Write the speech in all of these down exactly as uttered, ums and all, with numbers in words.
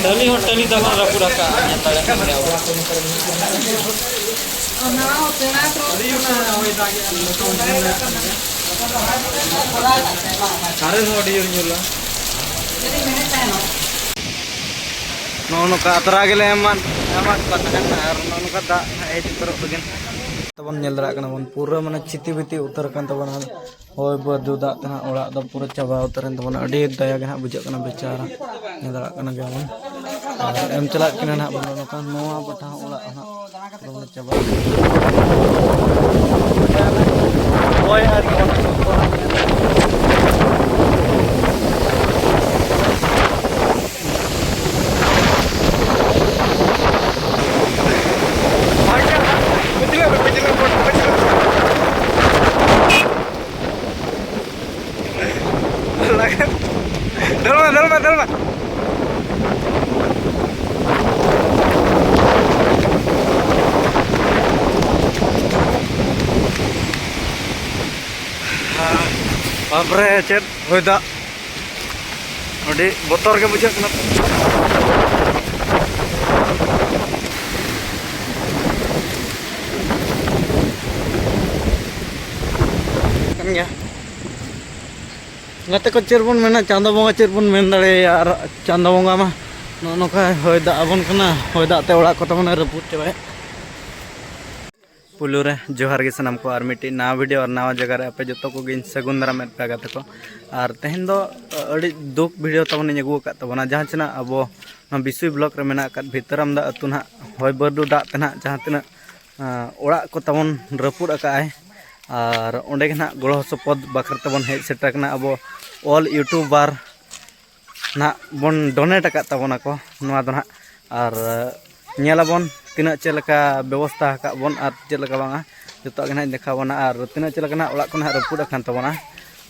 ᱴᱟᱹᱞᱤ ᱦᱚᱸ ᱴᱟᱹᱞᱤ ᱫᱚ ᱵᱟᱝ ᱨᱟᱹᱯᱩᱫ ᱟᱠᱟᱫ, ᱧᱮᱞ ᱫᱟᱲᱮᱭᱟᱜ ᱠᱟᱱ ᱜᱮᱭᱟ ᱵᱚᱱ᱾ ᱠᱟᱨᱮᱱᱴ ᱦᱚᱸ ᱟᱹᱰᱤ ᱡᱳᱨ ᱧᱩᱨᱟ᱾ ᱱᱚᱜᱼᱚ ᱱᱚᱝᱠᱟ ᱟᱛᱨᱟ ᱜᱮᱞᱮ ᱮᱢᱟᱫ, ᱮᱢᱟᱫ ᱠᱚ ᱛᱟᱦᱮᱱ, ᱟᱨ ᱱᱚᱜᱼᱚ ᱱᱚᱝᱠᱟ ᱫᱟᱜ ᱦᱟᱸᱜ ᱦᱮᱡ ᱩᱛᱟᱹᱨᱚᱜ ᱞᱟᱹᱜᱤᱫ᱾ ᱛᱟᱵᱚᱱ ᱧᱮᱞ ᱫᱟᱲᱮᱭᱟᱜ ᱠᱟᱱᱟ ᱵᱚᱱ, ᱯᱩᱨᱟᱹ ᱢᱟᱱᱮ ᱪᱷᱤᱛᱤ ᱵᱤᱛᱤ ᱩᱛᱟᱹᱨ ᱟᱠᱟᱱ ᱛᱟᱵᱚᱱᱟ᱾ ᱦᱚᱭ ᱵᱟᱹᱨᱰᱩ ᱫᱟᱜ ᱛᱮ ᱦᱟᱸᱜ ᱚᱲᱟᱜ ᱫᱚ ᱯᱩᱨᱟᱹ ᱪᱟᱵᱟ ᱩᱛᱟᱹᱨᱮᱱ ᱛᱟᱵᱚᱱᱟ᱾ ᱟᱹᱰᱤ ᱫᱟᱭᱟ ᱜᱮ ᱦᱟᱸᱜ ᱵᱩᱡᱷᱟᱹᱜ ᱠᱟᱱᱟ, ᱵᱮᱪᱟᱨᱟ᱾ ᱧᱮᱞ ᱫᱟᱲᱮᱭᱟᱜ ᱠᱟᱱ ᱜᱮᱭᱟ ᱵᱚᱱ᱾ ᱟᱨ ᱮᱢ ᱪᱟᱞᱟᱜ ᱠᱟᱱᱟ ᱦᱟᱸᱜ ᱵᱚᱱ, ᱱᱚᱝᱠᱟ ᱱᱚᱣᱟ ᱯᱟᱴᱷᱟ ᱦᱚᱸ ᱚᱲᱟᱜ ᱦᱟᱸᱜ ᱯᱩᱨᱟᱹ ᱪᱟᱵᱟ᱾ ᱦᱳᱭ, ᱟᱨ ᱫᱟᱹᱲ ᱢᱮ, ᱫᱟᱹᱲ ᱢᱮ, ᱫᱟᱹᱲ ᱢᱮ᱾ ᱵᱟᱯᱨᱮ, ᱪᱮᱫ ᱦᱚᱭ ᱫᱟᱜ! ᱟᱹᱰᱤ ᱵᱚᱛᱚᱨ ᱜᱮ ᱵᱩᱡᱷᱟᱹᱜ ᱠᱟᱱᱟ᱾ ᱠᱟᱱ ᱜᱮᱭᱟ᱾ ᱜᱟᱛᱮ ᱠᱚ, ᱪᱮᱫ ᱵᱚᱱ ᱢᱮᱱᱟ, ᱪᱟᱸᱫᱚ ᱵᱚᱸᱜᱟ ᱪᱮᱫ ᱵᱚᱱ ᱢᱮᱱ ᱫᱟᱲᱮᱭᱟᱭᱟ? ᱟᱨ ᱪᱟᱸᱫᱚ ᱵᱚᱸᱜᱟ ᱢᱟ ᱱᱚᱜᱼᱚ ᱱᱚᱝᱠᱟ ᱦᱚᱭ ᱫᱟᱜ ᱟᱵᱚᱱ ᱠᱟᱱᱟ, ᱦᱚᱭ ᱫᱟᱜ ᱛᱮ ᱚᱲᱟᱜ ᱠᱚ ᱛᱟᱵᱚᱱᱮ ᱨᱟᱹᱯᱩᱫ ᱪᱟᱵᱟᱭᱮᱫ᱾ ᱯᱩᱭᱞᱩ ᱨᱮ ᱡᱚᱦᱟᱨ ᱜᱮ ᱥᱟᱱᱟᱢ ᱠᱚ, ᱟᱨ ᱢᱤᱫᱴᱤᱡ ᱱᱟᱣᱟ ᱵᱷᱤᱰᱤᱭᱳ ᱟᱨ ᱱᱟᱣᱟ ᱡᱟᱭᱜᱟ ᱨᱮ ᱟᱯᱮ ᱡᱚᱛᱚ ᱠᱚᱜᱮᱧ ᱥᱟᱹᱜᱩᱱ ᱫᱟᱨᱟᱢ ᱮᱫ ᱯᱮᱭᱟ ᱜᱟᱛᱮ ᱠᱚ᱾ ᱟᱨ ᱛᱮᱦᱮᱧ ᱫᱚ ᱟᱹᱰᱤ ᱫᱩᱠ ᱵᱷᱤᱰᱤᱭᱳ ᱛᱟᱵᱚᱱᱤᱧ ᱟᱹᱜᱩ ᱟᱠᱟᱫ ᱛᱟᱵᱚᱱᱟ, ᱡᱟᱦᱟᱸ ᱪᱮ ᱱᱟᱜ ᱟᱵᱚ ᱱᱚᱣᱟ ᱵᱤᱥᱩᱭ ᱵᱞᱚᱠ ᱨᱮ ᱢᱮᱱᱟᱜ ᱟᱠᱟᱫ ᱵᱷᱤᱛᱟᱹᱨᱟᱢᱫᱟ ᱟᱹᱛᱩ ᱱᱟᱦᱟᱜ ᱦᱚᱭ ᱵᱟᱹᱨᱰᱩ ᱫᱟᱜ ᱛᱮ ᱱᱟᱦᱟᱜ ᱡᱟᱦᱟᱸ ᱛᱤᱱᱟᱹᱜ, ᱟᱸ, ᱚᱲᱟᱜ ᱠᱚ ᱛᱟᱵᱚᱱ ᱨᱟᱹᱯᱩᱫ ᱟᱠᱟᱫ ᱟᱭ᱾ ᱟᱨ ᱚᱸᱰᱮ ᱜᱮ ᱱᱟᱦᱟᱜ ᱜᱚᱲᱚ ᱥᱚᱯᱚᱦᱚᱫ ᱵᱟᱠᱷᱨᱟ ᱛᱮᱵᱚᱱ ᱦᱮᱡ ᱥᱮᱴᱮᱨ ᱟᱠᱟᱱᱟ᱾ ᱟᱵᱚ ᱚᱞ ᱤᱭᱩᱴᱩᱵᱟᱨ ᱱᱟᱦᱟᱜ ᱵᱚᱱ ᱰᱚᱱᱮᱴ ᱟᱠᱟᱫ ᱛᱟᱵᱚᱱᱟ ᱠᱚ ᱱᱚᱣᱟ ᱫᱚ ᱱᱟᱦᱟᱜ᱾ ᱟᱨ ᱧᱮᱞ ᱟᱵᱚᱱ ᱛᱤᱱᱟᱹᱜ ᱪᱮᱫ ᱞᱮᱠᱟ ᱵᱮᱵᱚᱥᱛᱷᱟ ᱟᱠᱟᱫ ᱵᱚᱱ ᱟᱨ ᱪᱮᱫ ᱞᱮᱠᱟ ᱵᱟᱝᱟ, ᱡᱚᱛᱚᱣᱟᱜ ᱜᱮ ᱱᱟᱦᱟᱜ ᱤᱧ ᱫᱮᱠᱷᱟᱣ ᱵᱚᱱᱟ᱾ ᱟᱨ ᱛᱤᱱᱟᱹᱜ ᱪᱮᱫ ᱞᱮᱠᱟ ᱱᱟᱦᱟᱜ ᱚᱲᱟᱜ ᱠᱚ ᱱᱟᱦᱟᱜ ᱨᱟᱹᱯᱩᱫ ᱟᱠᱟᱱ ᱛᱟᱵᱚᱱᱟ,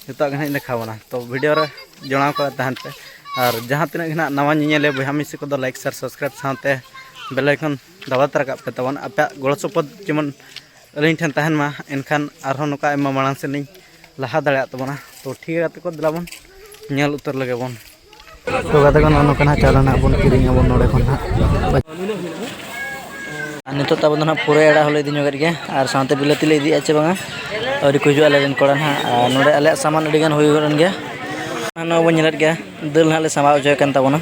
ᱡᱚᱛᱚᱣᱟᱜ ᱜᱮ ᱱᱟᱦᱟᱜ ᱤᱧ ᱫᱮᱠᱷᱟᱣ ᱵᱚᱱᱟ᱾ ᱛᱚ ᱵᱷᱤᱰᱤᱭᱳ ᱨᱮ ᱡᱚᱲᱟᱣ ᱠᱚ ᱛᱟᱦᱮᱱ ᱯᱮ᱾ ᱟᱨ ᱡᱟᱦᱟᱸ ᱛᱤᱱᱟᱹᱜ ᱜᱮ ᱱᱟᱦᱟᱜ ᱱᱟᱣᱟ ᱧᱮᱧᱮᱞᱤᱭᱟᱹ ᱵᱚᱭᱦᱟ ᱢᱤᱥᱤ ᱠᱚᱫᱚ ᱞᱟᱭᱤᱠ, ᱥᱮᱭᱟᱨ, ᱥᱟᱵᱥᱠᱨᱟᱭᱤᱵ ᱥᱟᱶᱛᱮ ᱵᱮᱞ ᱟᱭᱠᱚᱱ ᱫᱟᱵᱟᱣ ᱛᱟᱨᱟ ᱠᱟᱜ ᱯᱮ ᱛᱟᱵᱚᱱ᱾ ᱟᱯᱮᱭᱟᱜ ᱜᱚᱲᱚ ᱥᱚᱯᱚᱦᱚᱫ ᱡᱮᱢᱚᱱ ᱟᱹᱞᱤᱧ ᱴᱷᱮᱱ ᱛᱟᱦᱮᱱ ᱢᱟ, ᱮᱱᱠᱷᱟᱱ ᱟᱨᱦᱚᱸ ᱱᱚᱝᱠᱟ ᱟᱭᱢᱟ ᱢᱟᱲᱟᱝ ᱥᱮᱫ ᱞᱤᱧ ᱞᱟᱦᱟ ᱫᱟᱲᱮᱭᱟᱜ ᱛᱟᱵᱚᱱᱟ᱾ ᱛᱚ ᱴᱷᱤᱠ ᱜᱮᱭᱟ ᱜᱟᱛᱮ ᱠᱚ, ᱫᱮᱞᱟ ᱵᱚᱱ ᱧᱮᱞ ᱩᱛᱟᱹᱨ ᱞᱮᱜᱮ ᱵᱚᱱ᱾ ᱛᱚ ᱜᱟᱛᱮ ᱠᱚ, ᱱᱚᱜᱼᱚ ᱱᱚᱝᱠᱟ ᱱᱟᱦᱟᱜ ᱪᱟᱣᱞᱮ ᱱᱟᱦᱟᱜ ᱵᱚᱱ ᱠᱤᱨᱤᱧ ᱟᱵᱚᱱ ᱱᱚᱰᱮ ᱠᱷᱚᱱ ᱱᱟᱦᱟᱜ᱾ ᱟᱨ ᱱᱤᱛᱚᱜ ᱛᱟᱵᱚᱱ ᱫᱚ ᱱᱟᱦᱟᱜ ᱯᱩᱨᱟᱹᱭ ᱟᱲᱟᱜ ᱦᱚᱸᱞᱮ ᱤᱫᱤ ᱧᱚᱜᱮᱫ ᱜᱮᱭᱟ, ᱟᱨ ᱥᱟᱶᱛᱮ ᱵᱤᱞᱟᱹᱛᱤ ᱞᱮ ᱤᱫᱤᱭᱮᱫᱼᱟ ᱪᱮ ᱵᱟᱝᱟ, ᱟᱹᱣᱨᱤ ᱠᱚ ᱦᱤᱡᱩᱜᱼᱟ ᱟᱞᱮ ᱨᱮᱱ ᱠᱚᱲᱟ ᱱᱟᱦᱟᱜ᱾ ᱟᱨ ᱱᱚᱰᱮ ᱟᱞᱮᱭᱟᱜ ᱥᱟᱢᱟᱱ ᱟᱹᱰᱤ ᱜᱟᱱ ᱦᱩᱭ ᱜᱚᱫ ᱮᱱ ᱜᱮᱭᱟ᱾ ᱱᱚᱜᱼᱚᱭ ᱵᱚᱱ ᱧᱮᱞᱮᱫ ᱜᱮᱭᱟ, ᱫᱟᱹᱞ ᱱᱟᱦᱟᱜ ᱞᱮ ᱥᱟᱢᱵᱟᱣ ᱦᱚᱪᱚᱭᱮᱫ ᱠᱟᱱ ᱛᱟᱵᱚᱱᱟ᱾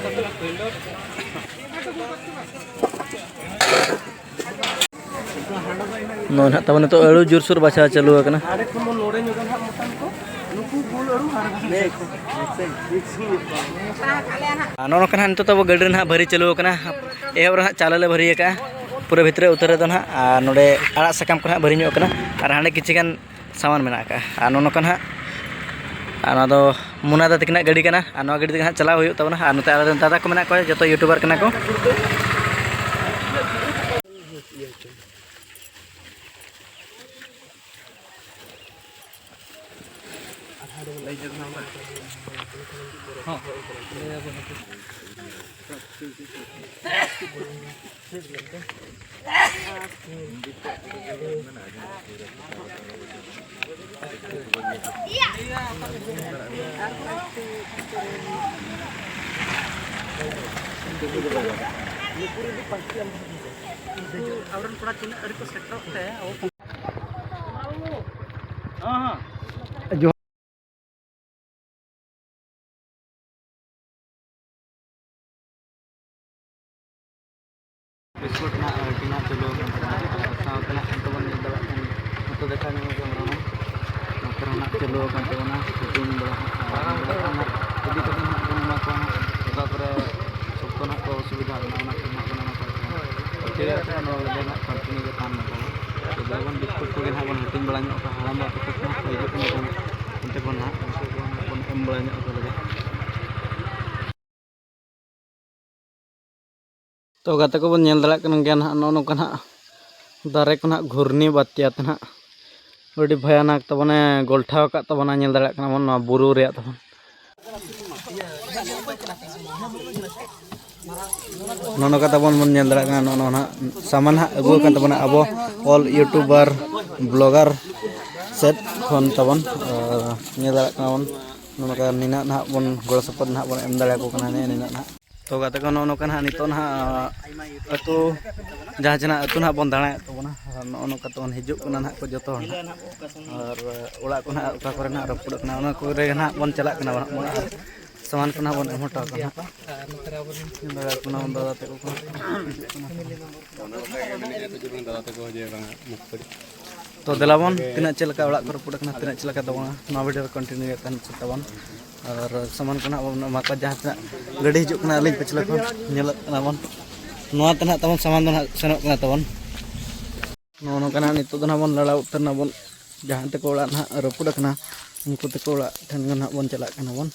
ᱱᱚᱜᱼᱚᱭ ᱱᱟᱦᱟᱜ ᱛᱟᱵᱚᱱ ᱱᱤᱛᱚᱜ ᱟᱹᱞᱩ ᱡᱳᱨᱥᱳᱨ ᱵᱟᱪᱷᱟᱣ ᱪᱟᱹᱞᱩ ᱟᱠᱟᱱᱟ᱾ ᱟᱨ ᱱᱚᱜᱼᱚ ᱱᱚᱝᱠᱟ ᱱᱟᱦᱟᱜ ᱱᱤᱛᱚᱜ ᱛᱟᱵᱚ ᱜᱟᱹᱰᱤ ᱨᱮ ᱱᱟᱦᱟᱜ ᱵᱷᱟᱹᱨᱤ ᱪᱟᱹᱞᱩ ᱟᱠᱟᱱᱟ᱾ ᱮᱦᱚᱵ ᱨᱮ ᱱᱟᱦᱟᱜ ᱪᱟᱣᱞᱮ ᱞᱮ ᱵᱷᱟᱹᱨᱤ ᱟᱠᱟᱜᱼᱟ, ᱯᱩᱨᱟᱹ ᱵᱷᱤᱛᱨᱤ ᱩᱛᱟᱹᱨ ᱨᱮᱫᱚ ᱱᱟᱦᱟᱜ᱾ ᱟᱨ ᱱᱚᱰᱮ ᱟᱲᱟᱜ ᱥᱟᱠᱟᱢ ᱠᱚ ᱱᱟᱦᱟᱜ ᱵᱷᱟᱹᱨᱤ ᱧᱚᱜ ᱟᱠᱟᱱᱟ, ᱟᱨ ᱦᱟᱸᱰᱮ ᱠᱤᱪᱷᱤ ᱜᱟᱱ ᱥᱟᱢᱟᱱ ᱢᱮᱱᱟᱜ ᱟᱠᱟᱫᱼᱟ᱾ ᱟᱨ ᱱᱚᱜᱼᱚ ᱱᱚᱝᱠᱟ ᱱᱟᱦᱟᱜ, ᱟᱨ ᱱᱚᱣᱟ ᱫᱚ ᱢᱩᱱᱟ ᱫᱟ ᱛᱟᱹᱠᱤᱱᱟᱜ ᱜᱟᱹᱰᱤ ᱠᱟᱱᱟ, ᱟᱨ ᱱᱚᱣᱟ ᱜᱟᱹᱰᱤ ᱛᱮᱜᱮ ᱱᱟᱦᱟᱜ ᱪᱟᱞᱟᱣ ᱦᱩᱭᱩᱜ ᱛᱟᱵᱚᱱᱟ᱾ ᱟᱨ ᱱᱚᱛᱮ ᱟᱞᱮ ᱨᱮᱱ ᱫᱟᱫᱟ ᱠᱚ ᱢᱮᱱᱟᱜ ᱠᱚᱣᱟ, ᱡᱚᱛᱚ YouTuber ᱠᱟᱱᱟ ᱠᱚ᱾ ᱟᱵᱚᱨᱮᱱ ᱠᱚᱲᱟ ᱛᱤᱱᱟᱹᱜ ᱟᱹᱰᱤ ᱠᱚ ᱥᱮᱴᱮᱨᱚᱜ ᱛᱮ ᱟᱵᱚ ᱦᱚᱸ, ᱦᱚᱸ᱾ ᱵᱤᱥᱠᱩᱴ ᱨᱮᱱᱟᱜ ᱦᱟᱹᱴᱤᱧ ᱦᱟᱸᱜ ᱪᱟᱹᱞᱩ ᱟᱠᱟᱱ ᱛᱟᱵᱚᱱᱟ᱾ ᱟᱨ ᱥᱟᱶᱛᱮ ᱱᱟᱜ ᱱᱤᱛᱚᱜ ᱵᱚᱱ ᱧᱮᱞ ᱫᱟᱲᱮᱭᱟᱜ ᱠᱟᱱ, ᱱᱚᱛᱮ ᱫᱮᱠᱷᱟᱣ ᱧᱚᱜ ᱠᱟᱱ ᱨᱮᱦᱚᱸ, ᱱᱚᱛᱮ ᱨᱮᱦᱚᱸ ᱱᱟᱜ ᱪᱟᱹᱞᱩ ᱟᱠᱟᱱ ᱛᱟᱵᱚᱱᱟ ᱦᱟᱹᱴᱤᱧ ᱵᱟᱲᱟ ᱦᱟᱸᱜ᱾ ᱟᱨ ᱱᱚᱰᱮ ᱠᱷᱚᱱ ᱦᱟᱸᱜ ᱤᱫᱤ ᱠᱟᱛᱮ ᱦᱟᱸᱜ ᱵᱚᱱ ᱮᱢᱟ ᱠᱚᱣᱟ ᱦᱟᱸᱜ, ᱚᱠᱟ ᱠᱚᱨᱮ ᱥᱚᱠᱛᱚ ᱱᱟᱜ ᱠᱚ ᱚᱥᱩᱵᱤᱫᱷᱟ ᱠᱟᱱᱟ, ᱚᱱᱟ ᱠᱚ ᱱᱟᱜ ᱵᱚᱱ ᱮᱢᱟ ᱠᱚᱣᱟ᱾ ᱴᱷᱤᱠ ᱜᱮᱭᱟ, ᱛᱚᱵᱮ ᱱᱚᱣᱟ video ᱱᱟᱜ continue ᱜᱮ ᱛᱟᱦᱮᱱ ᱢᱟ ᱛᱟᱵᱚᱱ᱾ ᱛᱚ ᱡᱮᱢᱚᱱ ᱵᱤᱥᱠᱩᱴ ᱠᱚᱜᱮ ᱱᱟᱜ ᱵᱚᱱ ᱦᱟᱹᱴᱤᱧ ᱵᱟᱲᱟ ᱧᱚᱜ ᱠᱚᱣᱟ, ᱦᱟᱲᱟᱢ ᱵᱟ ᱛᱟᱠᱚ ᱠᱚ ᱦᱟᱸᱜ ᱠᱚ ᱦᱤᱡᱩᱜ ᱠᱟᱱᱟ ᱠᱚ, ᱚᱱᱛᱮ ᱠᱷᱚᱱ ᱱᱟᱜ ᱩᱱᱠᱩ ᱠᱚ ᱱᱟᱜ ᱵᱚᱱ ᱮᱢ ᱵᱟᱲᱟ ᱧᱚᱜ ᱟᱠᱚ ᱞᱟᱹᱜᱤᱫ᱾ ᱛᱚ ᱜᱟᱛᱮ ᱠᱚᱵᱚᱱ ᱧᱮᱞ ᱫᱟᱲᱮᱭᱟᱜ ᱠᱟᱱ ᱜᱮᱭᱟ ᱱᱟᱦᱟᱜ, ᱱᱚᱜᱼᱚ ᱱᱚᱝᱠᱟ ᱱᱟᱦᱟᱜ ᱫᱟᱨᱮ ᱠᱚ ᱱᱟᱦᱟᱜ ᱜᱷᱩᱨᱱᱤ ᱵᱟᱛᱭᱟ ᱛᱮ ᱱᱟᱦᱟᱜ ᱟᱹᱰᱤ ᱵᱷᱚᱭᱟᱱᱚᱠ ᱛᱟᱵᱚᱱᱮ ᱜᱚᱞᱴᱷᱟᱣ ᱟᱠᱟᱫ ᱛᱟᱵᱚᱱᱟ, ᱧᱮᱞ ᱫᱟᱲᱮᱭᱟᱜ ᱠᱟᱱᱟ ᱵᱚᱱ ᱱᱚᱣᱟ ᱵᱩᱨᱩ ᱨᱮᱭᱟᱜ ᱛᱟᱵᱚᱱ᱾ ᱱᱚᱜᱼᱚ ᱱᱚᱝᱠᱟ ᱛᱟᱵᱚᱱ ᱵᱚᱱ ᱧᱮᱞ ᱫᱟᱲᱮᱭᱟᱜ ᱠᱟᱱᱟ, ᱱᱚᱜᱼᱚ ᱱᱚᱣᱟ ᱱᱟᱦᱟᱜ ᱥᱟᱢᱟᱱ ᱱᱟᱦᱟᱜ ᱟᱹᱜᱩ ᱟᱠᱟᱱ ᱛᱟᱵᱚᱱᱟ ᱟᱵᱚ all YouTuber vlogger ᱥᱮᱫ ᱠᱷᱚᱱ ᱛᱟᱵᱚᱱ, ᱟᱨ ᱧᱮᱞ ᱫᱟᱲᱮᱭᱟᱜ ᱠᱟᱱᱟ ᱵᱚᱱ᱾ ᱱᱚᱝᱠᱟ ᱱᱤᱱᱟᱹᱜ ᱱᱟᱦᱟᱜ ᱵᱚᱱ ᱜᱚᱲᱚ ᱥᱚᱯᱚᱦᱚᱫ ᱱᱟᱦᱟᱜ ᱵᱚᱱ ᱮᱢ ᱫᱟᱲᱮᱭᱟᱠᱚ ᱠᱟᱱᱟ, ᱱᱤᱱᱟᱹᱜ ᱱᱟᱦᱟᱜ᱾ ᱛᱚ ᱜᱟᱛᱮ ᱠᱚ, ᱱᱚᱜᱼᱚ ᱱᱚᱝᱠᱟ ᱱᱟᱦᱟᱜ ᱱᱤᱛᱚᱜ ᱱᱟᱦᱟᱜ ᱟᱹᱛᱩ, ᱡᱟᱦᱟᱸ ᱡᱟᱦᱟᱸ ᱟᱹᱛᱩ ᱱᱟᱦᱟᱜ ᱵᱚᱱ ᱫᱟᱬᱟᱭᱮᱫ ᱛᱟᱵᱚᱱᱟ, ᱟᱨ ᱱᱚᱜᱼᱚ ᱱᱚᱝᱠᱟ ᱛᱮᱵᱚᱱ ᱦᱤᱡᱩᱜ ᱠᱟᱱᱟ ᱱᱟᱦᱟᱜ ᱠᱚ ᱡᱚᱛᱚ ᱦᱚᱲ ᱱᱟᱦᱟᱜ᱾ ᱟᱨ ᱚᱲᱟᱜ ᱠᱚ ᱱᱟᱦᱟᱜ ᱚᱠᱟ ᱠᱚᱨᱮ ᱱᱟᱦᱟᱜ ᱨᱟᱹᱯᱩᱫ ᱟᱠᱟᱱᱟ, ᱚᱱᱟ ᱠᱚᱨᱮ ᱜᱮ ᱱᱟᱦᱟᱜ ᱵᱚᱱ ᱪᱟᱞᱟᱜ ᱠᱟᱱᱟ ᱱᱟᱦᱟᱜ, ᱟᱨ ᱥᱟᱢᱟᱱ ᱠᱚ ᱱᱟᱦᱟᱜ ᱵᱚᱱ ᱮᱢ ᱦᱚᱴᱚ ᱟᱠᱚ ᱱᱟᱦᱟᱜ᱾ ᱧᱮᱞ ᱫᱟᱲᱮᱭᱟᱜ ᱠᱟᱱᱟ ᱵᱚᱱ ᱫᱟᱫᱟ ᱛᱟᱠᱚ ᱠᱚ ᱦᱤᱡᱩᱜ ᱠᱟᱱᱟ᱾ ᱛᱚ ᱫᱮᱞᱟ ᱵᱚᱱ, ᱛᱤᱱᱟᱹᱜ ᱪᱮᱫ ᱞᱮᱠᱟ ᱚᱲᱟᱜ ᱠᱚ ᱨᱟᱹᱯᱩᱫ ᱟᱠᱟᱱᱟ, ᱛᱤᱱᱟᱹᱜ ᱪᱮᱫ ᱞᱮᱠᱟ ᱫᱚ ᱵᱟᱝᱟ, ᱱᱚᱣᱟ ᱵᱷᱤᱰᱤᱭᱳ ᱨᱮ ᱠᱚᱱᱴᱤᱱᱤᱭᱩ ᱨᱮ ᱛᱟᱦᱮᱱ ᱯᱮ ᱛᱟᱵᱚᱱ᱾ ᱟᱨ ᱥᱟᱢᱟᱱ ᱠᱚ ᱱᱟᱦᱟᱜ ᱵᱚᱱ ᱮᱢᱟ ᱠᱚᱣᱟ, ᱡᱟᱦᱟᱸ ᱛᱤᱱᱟᱹᱜ ᱜᱟᱹᱰᱤ ᱦᱤᱡᱩᱜ ᱠᱟᱱᱟ ᱟᱹᱞᱤᱧ ᱯᱟᱹᱪᱷᱞᱟᱹ ᱠᱷᱚᱱ ᱧᱮᱞᱚᱜ ᱠᱟᱱᱟ ᱵᱚᱱ, ᱱᱚᱣᱟ ᱛᱮ ᱱᱟᱦᱟᱜ ᱛᱟᱵᱚᱱ ᱥᱟᱢᱟᱱ ᱫᱚ ᱱᱟᱦᱟᱜ ᱥᱮᱱᱚᱜ ᱠᱟᱱᱟ ᱛᱟᱵᱚᱱ᱾ ᱱᱚᱜᱼᱚ ᱱᱚᱝᱠᱟ ᱱᱟᱦᱟᱜ ᱱᱤᱛᱚᱜ ᱫᱚ ᱱᱟᱦᱟᱜ ᱵᱚᱱ ᱞᱟᱲᱟ ᱩᱛᱟᱹᱨ ᱱᱟᱵᱚᱱ, ᱡᱟᱦᱟᱸ ᱛᱟᱠᱚ ᱚᱲᱟᱜ ᱱᱟᱦᱟᱜ ᱨᱟᱹᱯᱩᱫ ᱟᱠᱟᱱᱟ, ᱩᱱᱠᱩ ᱛᱟᱠᱚ ᱚᱲᱟᱜ ᱴᱷᱮᱱ ᱜᱮ ᱱᱟᱦᱟᱜ ᱵᱚᱱ ᱪᱟᱞᱟᱜ ᱠᱟᱱᱟ ᱵᱚᱱ᱾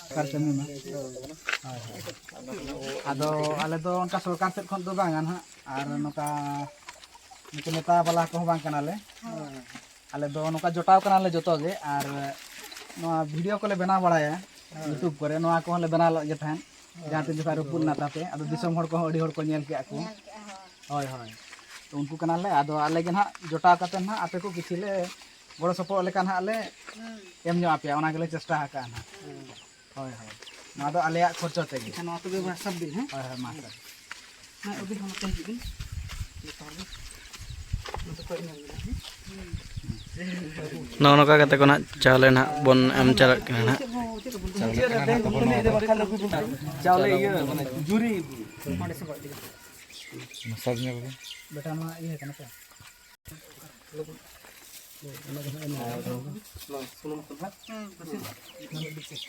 ᱥᱚᱨᱠᱟᱨ ᱠᱟᱹᱢᱤ ᱢᱟ᱾ ᱦᱳᱭ, ᱦᱳᱭ᱾ ᱟᱫᱚ ᱟᱞᱮ ᱫᱚ ᱚᱱᱠᱟ ᱥᱚᱨᱠᱟᱨ ᱥᱮᱫ ᱠᱷᱚᱱ ᱫᱚ ᱵᱟᱝᱟ ᱱᱟᱦᱟᱜ, ᱟᱨ ᱱᱚᱝᱠᱟ ᱱᱩᱠᱩ ᱱᱮᱛᱟ ᱵᱟᱞᱟ ᱠᱚᱦᱚᱸ ᱵᱟᱝ ᱠᱟᱱᱟᱞᱮ᱾ ᱟᱞᱮ ᱫᱚ ᱱᱚᱝᱠᱟ ᱡᱚᱴᱟᱣ ᱠᱟᱱᱟᱞᱮ ᱡᱚᱛᱚ ᱜᱮ, ᱟᱨ ᱱᱚᱣᱟ ᱵᱷᱤᱰᱤᱭᱳ ᱠᱚᱞᱮ ᱵᱮᱱᱟᱣ ᱵᱟᱲᱟᱭᱟ YouTube ᱠᱚᱨᱮ, ᱱᱚᱣᱟ ᱠᱚᱦᱚᱸ ᱞᱮ ᱵᱮᱱᱟᱣ ᱞᱮᱫ ᱜᱮ ᱛᱟᱦᱮᱸᱫ, ᱡᱟᱦᱟᱸ ᱛᱤᱱ ᱡᱚᱠᱷᱟᱡ ᱨᱟᱹᱯᱩᱫ ᱞᱮᱱᱟ ᱛᱟᱯᱮ, ᱟᱫᱚ ᱫᱤᱥᱚᱢ ᱦᱚᱲ ᱠᱚᱦᱚᱸ ᱟᱹᱰᱤ ᱦᱚᱲ ᱠᱚ ᱧᱮᱞ ᱠᱮᱜᱼᱟ ᱠᱚ᱾ ᱦᱳᱭ, ᱦᱳᱭ᱾ ᱛᱚ ᱩᱱᱠᱩ ᱠᱟᱱᱟᱞᱮ, ᱟᱫᱚ ᱟᱞᱮ ᱜᱮ ᱱᱟᱦᱟᱜ ᱡᱚᱴᱟᱣ ᱠᱟᱛᱮ ᱱᱟᱦᱟᱜ ᱟᱯᱮ ᱠᱚ ᱠᱤᱪᱷᱤ ᱞᱮ ᱜᱚᱲᱚ ᱥᱚᱯᱚᱦᱚᱫ ᱞᱮᱠᱟ ᱱᱟᱦᱟᱜ ᱞᱮ ᱮᱢ ᱧᱚᱜ ᱟᱯᱮᱭᱟ, ᱚᱱᱟ ᱜᱮᱞᱮ ᱪᱮᱥᱴᱟ ᱟᱠᱟᱜᱼᱟ ᱱᱟᱦᱟᱜ᱾ ᱦᱳᱭ, ᱦᱳᱭ᱾ ᱱᱚᱣᱟ ᱫᱚ ᱟᱞᱮᱭᱟᱜ ᱠᱷᱚᱨᱪᱚ ᱛᱮᱜᱮ᱾ ᱮᱱᱠᱷᱟᱱ ᱱᱚᱣᱟ ᱛᱚᱵᱮ ᱢᱟ ᱥᱟᱵ ᱵᱤᱱ, ᱦᱮᱸ? ᱦᱳᱭ, ᱦᱳᱭ, ᱢᱟ ᱥᱟᱵ᱾ ᱦᱮᱸ, ᱟᱹᱵᱤᱱ ᱦᱚᱸ ᱱᱚᱛᱮ ᱦᱤᱡᱩᱜ ᱵᱤᱱ᱾ ᱡᱚᱛᱚ ᱦᱚᱲ ᱜᱮ᱾ ᱱᱚᱛᱮ ᱠᱷᱚᱱ ᱧᱮᱞ ᱵᱤᱱ, ᱦᱮᱸ? ᱱᱚᱜᱼᱚ ᱱᱚᱝᱠᱟ ᱠᱟᱛᱮ ᱠᱚ ᱱᱟᱜ ᱪᱟᱣᱞᱮ ᱱᱟᱜ ᱵᱚᱱ ᱮᱢ ᱪᱟᱞᱟᱜ ᱠᱟᱱᱟ ᱱᱟᱜ᱾ ᱪᱟᱣᱞᱮ ᱤᱭᱟᱹ, ᱢᱟᱱᱮ, ᱡᱩᱨᱤ᱾ ᱢᱟᱥᱟᱡᱽ ᱧᱚᱜ ᱵᱤᱱ᱾ ᱵᱮᱴᱟ, ᱱᱚᱣᱟ ᱤᱭᱟᱹ ᱠᱟᱱᱟ ᱛᱚ?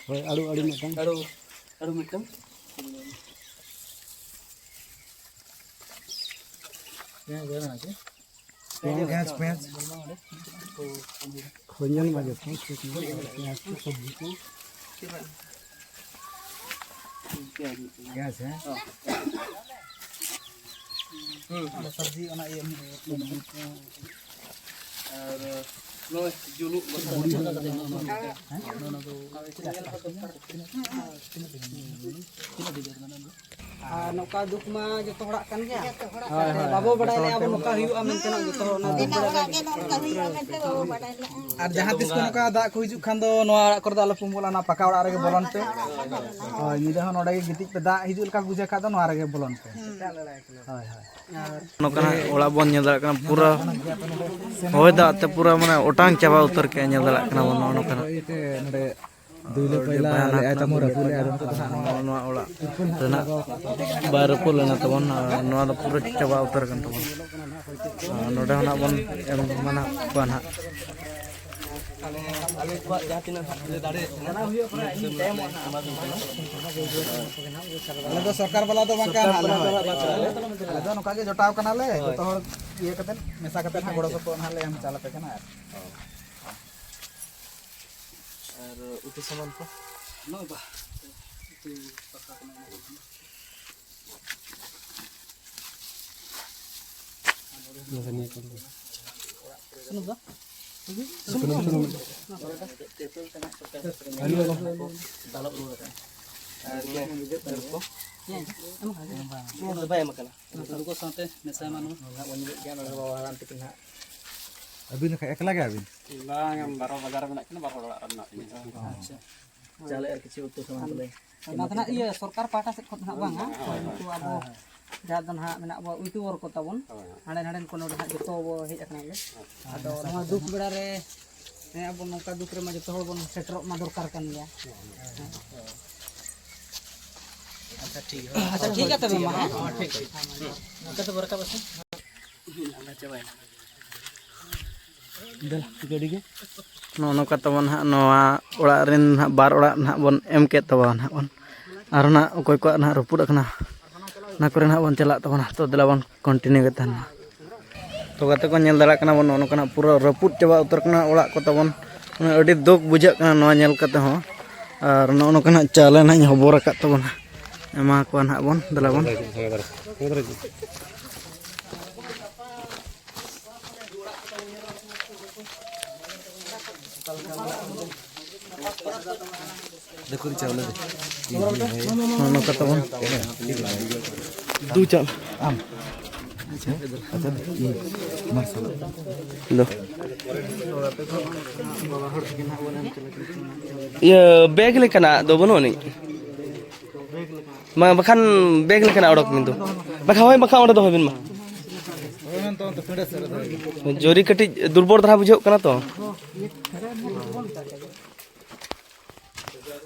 ᱦᱳᱭ, ᱟᱹᱲᱩ, ᱟᱹᱲᱩ ᱢᱤᱫᱴᱟᱝ᱾ ᱟᱹᱲᱩ, ᱟᱹᱲᱩ ᱢᱤᱫᱴᱟᱝ᱾ ᱯᱮᱸᱭᱟᱡᱽ, ᱯᱮᱸᱭᱟᱡᱽ᱾ ᱦᱳᱭ, ᱧᱮᱞ ᱢᱟ ᱡᱚᱛᱚ᱾ ᱯᱮᱸᱭᱟᱡᱽ ᱠᱚ, ᱥᱚᱵᱽᱡᱤ ᱠᱚ᱾ ᱯᱮᱸᱭᱟᱡᱽ, ᱦᱮᱸ? ᱦᱩᱸ᱾ ᱚᱱᱟ ᱥᱚᱵᱽᱡᱤ, ᱚᱱᱟ ᱤᱭᱟᱹ, ᱟᱨ ᱱᱚᱜᱼᱚᱭ ᱡᱩᱞᱩᱜ ᱵᱟᱠᱷᱨᱟ᱾ ᱟᱨ ᱱᱚᱝᱠᱟ ᱫᱩᱠ ᱢᱟ ᱡᱚᱛᱚ ᱦᱚᱲᱟᱜ ᱠᱟᱱ ᱜᱮᱭᱟ᱾ ᱦᱳᱭ, ᱦᱳᱭ, ᱵᱟᱵᱚ ᱵᱟᱲᱟᱭ ᱞᱮᱜᱼᱟ ᱟᱵᱚ ᱱᱚᱝᱠᱟ ᱦᱩᱭᱩᱜᱼᱟ ᱢᱮᱱᱛᱮ ᱱᱟᱜ ᱡᱚᱛᱚ ᱦᱚᱲ ᱚᱱᱟ ᱫᱩᱠ ᱵᱮᱲᱟ ᱨᱮ᱾ ᱚᱲᱟᱜ ᱜᱮ ᱱᱚᱝᱠᱟ ᱦᱩᱭᱩᱜᱼᱟ ᱢᱮᱱᱛᱮ ᱵᱟᱵᱚ ᱵᱟᱲᱟᱭ ᱞᱮᱜᱼᱟ᱾ ᱟᱨ ᱡᱟᱦᱟᱸ ᱛᱤᱥ ᱠᱚ ᱱᱚᱝᱠᱟ ᱫᱟᱜ ᱠᱚ ᱦᱤᱡᱩᱜ ᱠᱷᱟᱱ ᱫᱚ ᱱᱚᱣᱟ ᱚᱲᱟᱜ ᱠᱚᱨᱮ ᱫᱚ ᱟᱞᱚᱯᱮ ᱩᱢᱩᱞᱚᱜᱼᱟ, ᱚᱱᱟ ᱯᱟᱠᱟ ᱚᱲᱟᱜ ᱨᱮᱜᱮ ᱵᱚᱞᱚᱱ ᱯᱮ᱾ ᱦᱳᱭ, ᱧᱤᱫᱟᱹ ᱦᱚᱸ ᱱᱚᱰᱮ ᱜᱮ ᱜᱤᱛᱤᱡ ᱯᱮ, ᱫᱟᱜ ᱦᱤᱡᱩᱜ ᱞᱮᱠᱟ ᱵᱩᱡᱷᱟᱹᱜ ᱠᱷᱟᱱ ᱫᱚ ᱱᱚᱣᱟ ᱨᱮᱜᱮ ᱵᱚᱞᱚᱱ ᱯᱮ᱾ ᱦᱳᱭ, ᱦᱳᱭ᱾ ᱱᱚᱝᱠᱟᱱᱟᱜ ᱚᱲᱟᱜ ᱵᱚᱱ ᱧᱮᱞ ᱫᱟᱲᱮᱭᱟᱜ ᱠᱟᱱᱟ, ᱯᱩᱨᱟᱹ ᱦᱚᱭ ᱫᱟᱜ ᱛᱮ ᱯᱩᱨᱟᱹ ᱢᱟᱱᱮ ᱚᱴᱟᱝ ᱪᱟᱵᱟ ᱩᱛᱟᱹᱨ ᱠᱮᱜᱼᱟ, ᱧᱮᱞ ᱫᱟᱲᱮᱭᱟᱜ ᱠᱟᱱᱟ ᱵᱚᱱ ᱱᱚᱜᱼᱚ ᱱᱚᱝᱠᱟᱱᱟᱜ᱾ ᱱᱚᱰᱮ ᱫᱩᱭᱞᱟᱹ ᱯᱟᱭᱞᱟ ᱟᱹᱰᱤ ᱞᱮᱜᱼᱟᱭ ᱛᱟᱵᱚᱱ, ᱨᱟᱹᱯᱩᱫ ᱞᱮᱜᱼᱟᱭ ᱟᱫᱚ ᱱᱤᱛᱚᱜ ᱫᱚ ᱱᱟᱦᱟᱜ ᱱᱚᱜᱼᱚ ᱱᱚᱣᱟ ᱚᱲᱟᱜ ᱨᱮᱱᱟᱜ ᱵᱟᱭ ᱨᱟᱹᱯᱩᱫ ᱞᱮᱱᱟ ᱛᱟᱵᱚᱱ, ᱟᱨ ᱱᱚᱣᱟ ᱫᱚ ᱯᱩᱨᱟᱹ ᱪᱟᱵᱟ ᱩᱛᱟᱹᱨ ᱟᱠᱟᱱ ᱛᱟᱵᱚᱱᱟ᱾ ᱟᱨ ᱱᱚᱰᱮ ᱦᱚᱸ ᱱᱟᱜ ᱵᱚᱱ ᱮᱢ ᱮᱢᱟᱱᱟᱜ ᱠᱚᱣᱟ ᱱᱟᱦᱟᱜ᱾ ᱟᱞᱮ ᱠᱚᱣᱟᱜ ᱡᱟᱦᱟᱸ ᱛᱤᱱᱟᱹᱜ ᱦᱟᱸᱜ ᱞᱮ ᱫᱟᱲᱮᱭᱟᱜ ᱠᱟᱱᱟ, ᱮᱢᱟ ᱠᱚ ᱠᱟᱱᱟ᱾ ᱟᱞᱮ ᱫᱚ ᱥᱚᱨᱠᱟᱨ ᱵᱟᱞᱟ ᱫᱚ ᱵᱟᱝ ᱠᱟᱱᱟ, ᱟᱞᱮ ᱫᱚ, ᱟᱞᱮ ᱫᱚ ᱱᱚᱝᱠᱟ ᱜᱮ ᱡᱚᱴᱟᱣ ᱠᱟᱱᱟᱞᱮ, ᱦᱳᱭ᱾ ᱡᱚᱛᱚ ᱦᱚᱲ ᱤᱭᱟᱹ ᱠᱟᱛᱮ, ᱢᱮᱥᱟ ᱠᱟᱛᱮ ᱱᱟᱦᱟᱜ ᱜᱚᱲᱚ ᱥᱚᱯᱚᱦᱚᱫ ᱱᱟᱦᱟᱜ ᱞᱮ ᱮᱢ ᱪᱟᱞ ᱟᱯᱮ ᱠᱟᱱᱟ᱾ ᱟᱨ ᱟᱨ ᱩᱛᱩ ᱥᱟᱢᱟᱱ ᱠᱚ? ᱱᱚᱜᱼᱚᱭ ᱵᱟ, ᱩᱛᱩ ᱫᱟᱠᱟ ᱠᱚ ᱱᱚᱜᱼᱚᱭ᱾ ᱥᱩᱱᱩᱢ ᱫᱚ? ᱥᱩᱱᱩᱢ, ᱥᱩᱱᱩᱢ᱾ ᱟᱹᱞᱩ ᱫᱚ? ᱦᱮᱸ, ᱮᱢ ᱠᱟᱜ ᱜᱮ᱾ ᱥᱩᱱᱩᱢ ᱫᱚ ᱵᱟᱭ ᱮᱢ ᱠᱟᱱᱟ᱾ ᱚᱱᱟ ᱟᱹᱞᱩ ᱠᱚ ᱥᱟᱶᱛᱮ ᱢᱮᱥᱟᱭ ᱢᱟ ᱱᱚᱣᱟ᱾ ᱱᱟᱦᱟᱜ ᱵᱚᱱ ᱧᱮᱞᱮᱫ ᱜᱮᱭᱟ, ᱱᱚᱰᱮ ᱫᱚ ᱵᱟᱵᱟ ᱦᱟᱲᱟᱢ ᱛᱟᱹᱠᱤᱱ ᱱᱟᱦᱟᱜ᱾ ᱟᱹᱵᱤᱱ ᱮᱠᱞᱟ ᱜᱮ ᱟᱹᱵᱤᱱ? ᱵᱟᱝ, ᱵᱟᱨᱚ ᱵᱟᱡᱟᱨ ᱨᱮ ᱢᱮᱱᱟᱜ ᱠᱤᱱᱟ, ᱵᱟᱨᱚ ᱚᱲᱟᱜ ᱨᱮ ᱢᱮᱱᱟᱜ ᱞᱤᱧᱟ᱾ ᱟᱪᱪᱷᱟ᱾ ᱪᱟᱣᱞᱮ ᱟᱨ ᱠᱤᱪᱷᱩ ᱩᱛᱩ ᱥᱟᱢᱟᱱ ᱠᱚᱞᱮ ᱚᱱᱟ ᱫᱚ ᱱᱟᱦᱟᱜ ᱤᱭᱟᱹ ᱥᱚᱨᱠᱟᱨ ᱯᱟᱦᱴᱟ ᱥᱮᱫ ᱠᱷᱚᱱ ᱫᱚ ᱱᱟᱦᱟᱜ ᱵᱟᱝᱟ᱾ ᱦᱳᱭ, ᱦᱳᱭ᱾ ᱩᱱᱠᱩ ᱟᱵᱚ ᱡᱟᱦᱟᱸ ᱫᱚ ᱱᱟᱦᱟᱜ ᱢᱮᱱᱟᱜ ᱵᱚ ᱤᱭᱩᱴᱩᱵᱟᱨ ᱠᱚ ᱛᱟᱵᱚᱱ, ᱦᱳᱭ, ᱦᱳᱭ᱾ ᱦᱟᱸᱰᱮ ᱱᱟᱸᱰᱮᱱ ᱠᱚ ᱱᱚᱰᱮ ᱱᱟᱦᱟᱜ ᱡᱚᱛᱚ ᱵᱚ ᱦᱮᱡ ᱟᱠᱟᱱᱟ ᱵᱚᱞᱮ᱾ ᱟᱪᱪᱷᱟ᱾ ᱟᱫᱚ ᱱᱚᱣᱟ ᱫᱩᱠ ᱵᱮᱲᱟ ᱨᱮ, ᱦᱮᱸ, ᱟᱵᱚ ᱱᱚᱝᱠᱟ ᱫᱩᱠ ᱨᱮᱢᱟ ᱡᱚᱛᱚ ᱦᱚᱲ ᱵᱚᱱ ᱥᱮᱴᱮᱨᱚᱜ ᱢᱟ ᱫᱚᱨᱠᱟᱨ ᱠᱟᱱ ᱜᱮᱭᱟ᱾ ᱦᱳᱭ, ᱦᱳᱭ᱾ ᱦᱮᱸ᱾ ᱟᱪᱪᱷᱟ, ᱴᱷᱤᱠ ᱜᱮᱭᱟ᱾ ᱟᱪᱪᱷᱟ, ᱴᱷᱤᱠ ᱜᱮᱭᱟ ᱛᱚᱵᱮ ᱢᱟ, ᱦᱮᱸ? ᱦᱳᱭ, ᱴᱷᱤᱠ, ᱴᱷᱤᱠ᱾ ᱦᱮᱸ, ᱢᱟ ᱡᱚᱦᱟᱨ᱾ ᱱᱚᱛᱮ ᱫᱚ ᱵᱚ ᱨᱟᱠᱟᱵᱟ ᱥᱮ? ᱟᱫᱷᱟ ᱪᱟᱵᱟᱭᱮᱱᱟ᱾ ᱫᱮᱞᱟ, ᱜᱟᱹᱰᱤ ᱜᱮ᱾ ᱱᱚᱜᱼᱚ ᱱᱚᱝᱠᱟ ᱛᱟᱵᱚᱱ ᱦᱟᱸᱜ, ᱱᱚᱣᱟ ᱚᱲᱟᱜ ᱨᱮᱱ ᱦᱟᱸᱜ ᱵᱟᱨ ᱚᱲᱟᱜ ᱱᱟᱦᱟᱜ ᱵᱚᱱ ᱮᱢ ᱠᱮᱫ ᱛᱟᱵᱚᱱᱟ ᱱᱟᱦᱟᱜ ᱵᱚᱱ᱾ ᱟᱨ ᱱᱟᱦᱟᱜ ᱚᱠᱚᱭ ᱠᱚᱣᱟᱜ ᱱᱟᱦᱟᱜ ᱨᱟᱹᱯᱩᱫ ᱟᱠᱟᱱᱟ, ᱚᱱᱟ ᱠᱚᱨᱮ ᱱᱟᱦᱟᱜ ᱵᱚᱱ ᱪᱟᱞᱟᱜ ᱛᱟᱵᱚᱱᱟ᱾ ᱛᱚ, ᱫᱮᱞᱟ ᱵᱚᱱ continue ᱠᱟᱛᱮ ᱱᱟᱦᱟᱜ᱾ ᱛᱚ, ᱜᱟᱛᱮ ᱠᱚ, ᱧᱮᱞ ᱫᱟᱲᱮᱭᱟᱜ ᱠᱟᱱᱟ ᱵᱚᱱ, ᱱᱚᱜᱼᱚ ᱱᱚᱝᱠᱟᱱᱟᱜ ᱯᱩᱨᱟᱹ ᱨᱟᱹᱯᱩᱫ ᱪᱟᱵᱟ ᱩᱛᱟᱹᱨ ᱠᱟᱱᱟ ᱚᱲᱟᱜ ᱠᱚ ᱛᱟᱵᱚᱱ᱾ ᱢᱟᱱᱮ, ᱟᱹᱰᱤ ᱫᱩᱠ ᱵᱩᱡᱷᱟᱹᱜ ᱠᱟᱱᱟ ᱱᱚᱣᱟ ᱧᱮᱞ ᱠᱟᱛᱮ ᱦᱚᱸ᱾ ᱟᱨ ᱱᱚᱜᱼᱚ ᱱᱚᱝᱠᱟᱱᱟᱜ ᱪᱟᱣᱞᱮ ᱱᱟᱦᱟᱜ ᱤᱧ ᱦᱚᱵᱚᱨ ᱟᱠᱟᱫ ᱛᱟᱵᱚᱱᱟ, ᱮᱢᱟ ᱠᱚᱣᱟ ᱱᱟᱦᱟᱜ ᱵᱚᱱ᱾ ᱫᱮᱞᱟ ᱵᱚᱱ᱾ ᱫᱮᱠᱷᱩᱱ ᱪᱟᱣᱞᱮ ᱫᱮ᱾ ᱦᱚᱸ, ᱱᱚᱝᱠᱟ ᱛᱟᱵᱚᱱ᱾ ᱫᱩ ᱪᱟᱞ᱾ ᱟᱢ᱾ ᱟᱪᱪᱷᱟ, ᱟᱪᱪᱷᱟ, ᱤᱭᱟᱹ, ᱢᱟᱨᱥᱟᱞ᱾ ᱫᱚ᱾ ᱤᱭᱟᱹ, ᱵᱮᱜᱽ ᱞᱮᱠᱟᱱᱟᱜ ᱫᱚ ᱵᱟᱹᱱᱩᱜ ᱟᱹᱱᱤᱡ? ᱢᱟ, ᱵᱟᱠᱷᱟᱱ ᱵᱮᱜᱽ ᱞᱮᱠᱟᱱᱟᱜ ᱚᱰᱚᱠ ᱵᱤᱱ ᱫᱚ᱾ ᱵᱟᱠᱷᱟᱱ, ᱦᱳᱭ, ᱵᱟᱠᱷᱟᱱ ᱚᱸᱰᱮ ᱫᱚᱦᱚᱭ ᱵᱤᱱ ᱢᱟ᱾ ᱡᱚᱨᱤ ᱠᱟᱹᱴᱤᱡ ᱫᱩᱨᱵᱚᱞ ᱫᱷᱟᱨᱟ ᱵᱩᱡᱷᱟᱹᱜ ᱠᱟᱱᱟ ᱛᱚ᱾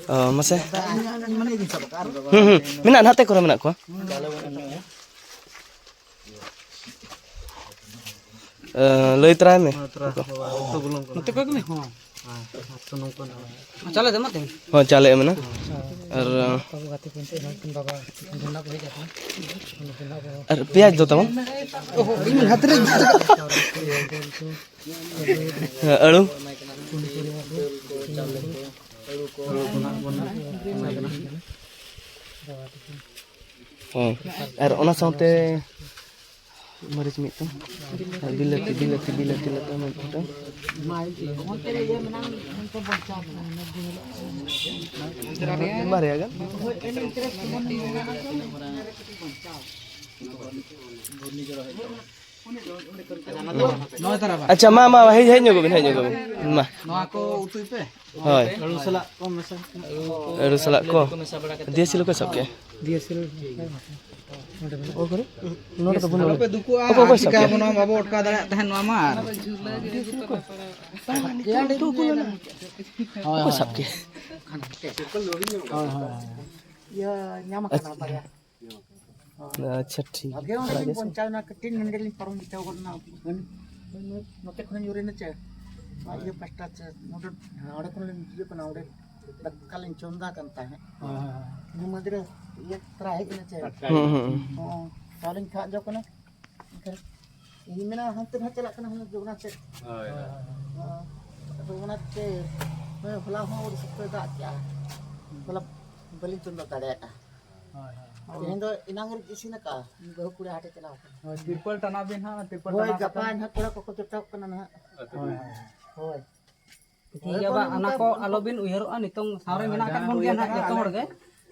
ᱚ, ᱢᱟᱥᱮ᱾ ᱦᱩᱸ, ᱦᱩᱸ᱾ ᱢᱮᱱᱟᱜ, ᱱᱟᱛᱮ ᱠᱚᱨᱮ ᱢᱮᱱᱟᱜ ᱠᱚᱣᱟ᱾ ᱮ, ᱞᱟᱹᱭ ᱛᱚᱨᱟᱭ ᱢᱮ᱾ ᱱᱚᱛᱮ ᱠᱚ ᱠᱟᱹᱢᱤ? ᱦᱚᱸ᱾ ᱪᱟᱞᱮ ᱫᱮ ᱢᱟ ᱛᱮ᱾ ᱦᱚᱸ, ᱪᱟᱞᱮ ᱢᱮᱱᱟ᱾ ᱟᱨ, ᱟᱵᱚ ᱜᱟᱛᱮ ᱠᱚ ᱮᱱᱛᱮ ᱦᱚᱲ ᱠᱤᱱ ᱵᱟᱵᱟ ᱡᱚᱱᱟ ᱠᱚ ᱦᱮᱡ ᱟᱠᱟᱱᱟ᱾ ᱟᱨ ᱯᱮᱸᱭᱟᱡᱽ ᱫᱚ ᱛᱟᱵᱚᱱ? ᱦᱮᱸ, ᱟᱹᱲᱩ᱾ ᱦᱮᱸ, ᱟᱨ ᱚᱱᱟ ᱥᱟᱶᱛᱮ ᱢᱟᱹᱨᱤᱪ ᱢᱤᱫᱴᱟᱝ, ᱟᱨ ᱵᱤᱞᱟᱹᱛᱤ, ᱵᱤᱞᱟᱹᱛᱤ, ᱵᱤᱞᱟᱹᱛᱤ ᱞᱟᱛᱟᱨ ᱢᱤᱫᱴᱟᱝ᱾ ᱵᱟᱨᱭᱟ ᱜᱟᱱ᱾ ᱟᱪᱪᱷᱟ, ᱢᱟ, ᱢᱟ, ᱦᱮᱡ, ᱦᱮᱡ ᱧᱚᱜᱚᱜ ᱵᱤᱱ, ᱦᱮᱡ ᱧᱚᱜᱚᱜ ᱵᱤᱱ᱾ ᱢᱟ᱾ ᱱᱚᱣᱟ ᱠᱚ ᱩᱛᱩᱭ ᱯᱮ᱾ ᱦᱳᱭ᱾ ᱟᱹᱞᱩ ᱥᱟᱞᱟᱜ ᱠᱚ ᱢᱮᱥᱟ᱾ ᱟᱹᱞᱩ ᱥᱟᱞᱟᱜ ᱠᱚ᱾ ᱫᱤᱭᱟᱹᱥᱤᱞ ᱚᱠᱚᱭ ᱥᱟᱵ ᱠᱮᱜᱼᱟ? ᱫᱤᱭᱟᱹᱥᱤᱞ᱾ ᱚᱠᱚᱭ ᱠᱚᱨᱮ? ᱱᱚᱰᱮ ᱫᱚ ᱵᱟᱹᱱᱩᱜᱼᱟ᱾ ᱟᱞᱚᱯᱮ ᱫᱩᱠᱩᱜᱼᱟ, ᱚᱠᱚᱭ ᱠᱚ ᱥᱟᱵ ᱪᱤᱠᱟ ᱠᱮᱜᱼᱟ? ᱵᱚᱱᱟ, ᱵᱟᱵᱚ ᱚᱴᱠᱟᱣ ᱫᱟᱲᱮᱭᱟᱜ ᱛᱟᱦᱮᱸᱫ ᱱᱚᱣᱟ ᱢᱟ᱾ ᱟᱨ ᱦᱳᱭ, ᱚᱠᱚᱭ ᱦᱳᱭ, ᱥᱟᱵ ᱠᱮᱜᱼᱟ? ᱦᱳᱭ, ᱦᱳᱭ᱾ ᱤᱭᱟᱹ, ᱧᱟᱢ ᱟᱠᱟᱱᱟ ᱟᱪᱪᱷᱟ᱾ ᱵᱟᱨᱭᱟ᱾ ᱟᱪᱪᱷᱟ, ᱴᱷᱤᱠ ᱵᱷᱟᱜᱮ ᱚᱸᱰᱮ ᱜᱮᱭᱟ᱾ ᱞᱤᱧ ᱵᱟᱧᱪᱟᱣ ᱮᱱᱟ, ᱠᱟᱹᱴᱤᱡ ᱱᱚᱸᱰᱮ ᱞᱤᱧ ᱯᱟᱨᱚᱢ ᱵᱟᱧᱪᱟᱣ ᱜᱚᱫ ᱮᱱᱟ᱾ ᱱᱚᱛᱮ ᱠᱷᱚᱱᱤᱧ ᱧᱩᱨ ᱮᱱᱟ ᱪᱮ, ᱱᱚᱣᱟ ᱤᱭᱟᱹ ᱯᱟᱥᱴᱟ ᱪᱮ, ᱱᱚᱰᱮ, ᱦᱮᱸ, ᱚᱸᱰᱮ ᱠᱷᱚᱱ ᱞᱤᱧ ᱦᱤᱡᱩᱜ ᱠᱟᱱᱟ, ᱚᱸᱰᱮ ᱫᱟᱠᱟ ᱞᱤᱧ ᱪᱚᱸᱫᱟ ᱠᱟᱱ ᱛᱟᱦᱮᱸᱫ᱾ ᱦᱮᱸ, ᱦᱮᱸ, ᱦᱮᱸ᱾ ᱤᱱᱟᱹ ᱢᱟᱹᱫᱽᱨᱮ ᱤᱭᱟᱹ ᱛᱚᱨᱟ ᱦᱮᱡ ᱮᱱᱟ ᱪᱮ᱾ ᱦᱩᱸ, ᱦᱩᱸ, ᱦᱩᱸ᱾ ᱦᱚᱸ, ᱛᱟᱦᱚᱞᱮᱧ ᱠᱷᱟᱜ ᱡᱚ ᱠᱟᱱᱟ᱾ ᱮᱱᱠᱷᱟᱱ ᱤᱧ ᱢᱮᱱᱟ, ᱦᱟᱱᱛᱮ ᱱᱟᱦᱟᱜ ᱪᱟᱞᱟᱜ ᱠᱟᱱᱟ, ᱦᱟᱱᱟ ᱡᱚᱜᱚᱱᱟᱛᱷ ᱥᱮᱫ᱾ ᱦᱳᱭ, ᱦᱳᱭ᱾ ᱦᱚᱸ, ᱟᱫᱚ ᱚᱱᱟᱛᱮ ᱱᱚᱜᱼᱚᱭ ᱦᱚᱞᱟ ᱦᱚᱸ ᱟᱹᱰᱤ ᱥᱚᱠᱛᱚᱭ ᱫᱟᱜ ᱠᱮᱜᱼᱟ᱾ ᱦᱚᱞᱟ ᱵᱟᱹᱞᱤᱧ ᱪᱚᱸᱫᱟ ᱫᱟᱲᱮᱭᱟᱜᱼᱟ᱾ ᱦᱳᱭ, ᱦᱳᱭ᱾ ᱛᱮᱦᱮᱧ ᱫᱚ ᱮᱱᱟᱝ ᱨᱮ ᱤᱥᱤᱱ ᱟᱠᱟᱜᱼᱟ, ᱵᱟᱹᱦᱩ ᱠᱩᱲᱤ ᱦᱟᱴᱮ ᱪᱟᱞᱟᱣ ᱟᱠᱟᱱᱟ᱾ ᱦᱳᱭ, ᱛᱤᱨᱯᱚᱞ ᱴᱟᱱᱟᱣ ᱵᱤᱱ ᱦᱟᱸᱜ, ᱛᱤᱨᱯᱚᱞ ᱦᱳᱭ, ᱴᱟᱱᱟᱣ ᱜᱟᱯᱟ ᱠᱟᱛᱮ᱾ ᱱᱟᱦᱟᱜ ᱠᱚᱲᱟ ᱠᱚᱠᱚ ᱡᱚᱴᱟᱣ ᱠᱟᱱᱟ ᱱᱟᱦᱟᱜ᱾ ᱦᱳᱭ, ᱦᱳᱭ᱾ ᱦᱳᱭ᱾ ᱴᱷᱤᱠ ᱜᱮᱭᱟ, ᱵᱟᱝ, ᱚᱱᱟ ᱠᱚ ᱟᱞᱚᱵᱤᱱ ᱩᱭᱦᱟᱹᱨᱚᱜᱼᱟ, ᱱᱤᱛᱚᱝ ᱥᱟᱶᱨᱮ ᱢᱮᱱᱟᱜ ᱟᱠᱟᱫ ᱵᱚᱱ ᱜᱮᱭᱟ ᱱᱟᱦᱟᱜ ᱡᱚᱛᱚ ᱦᱚᱲ ᱜᱮ᱾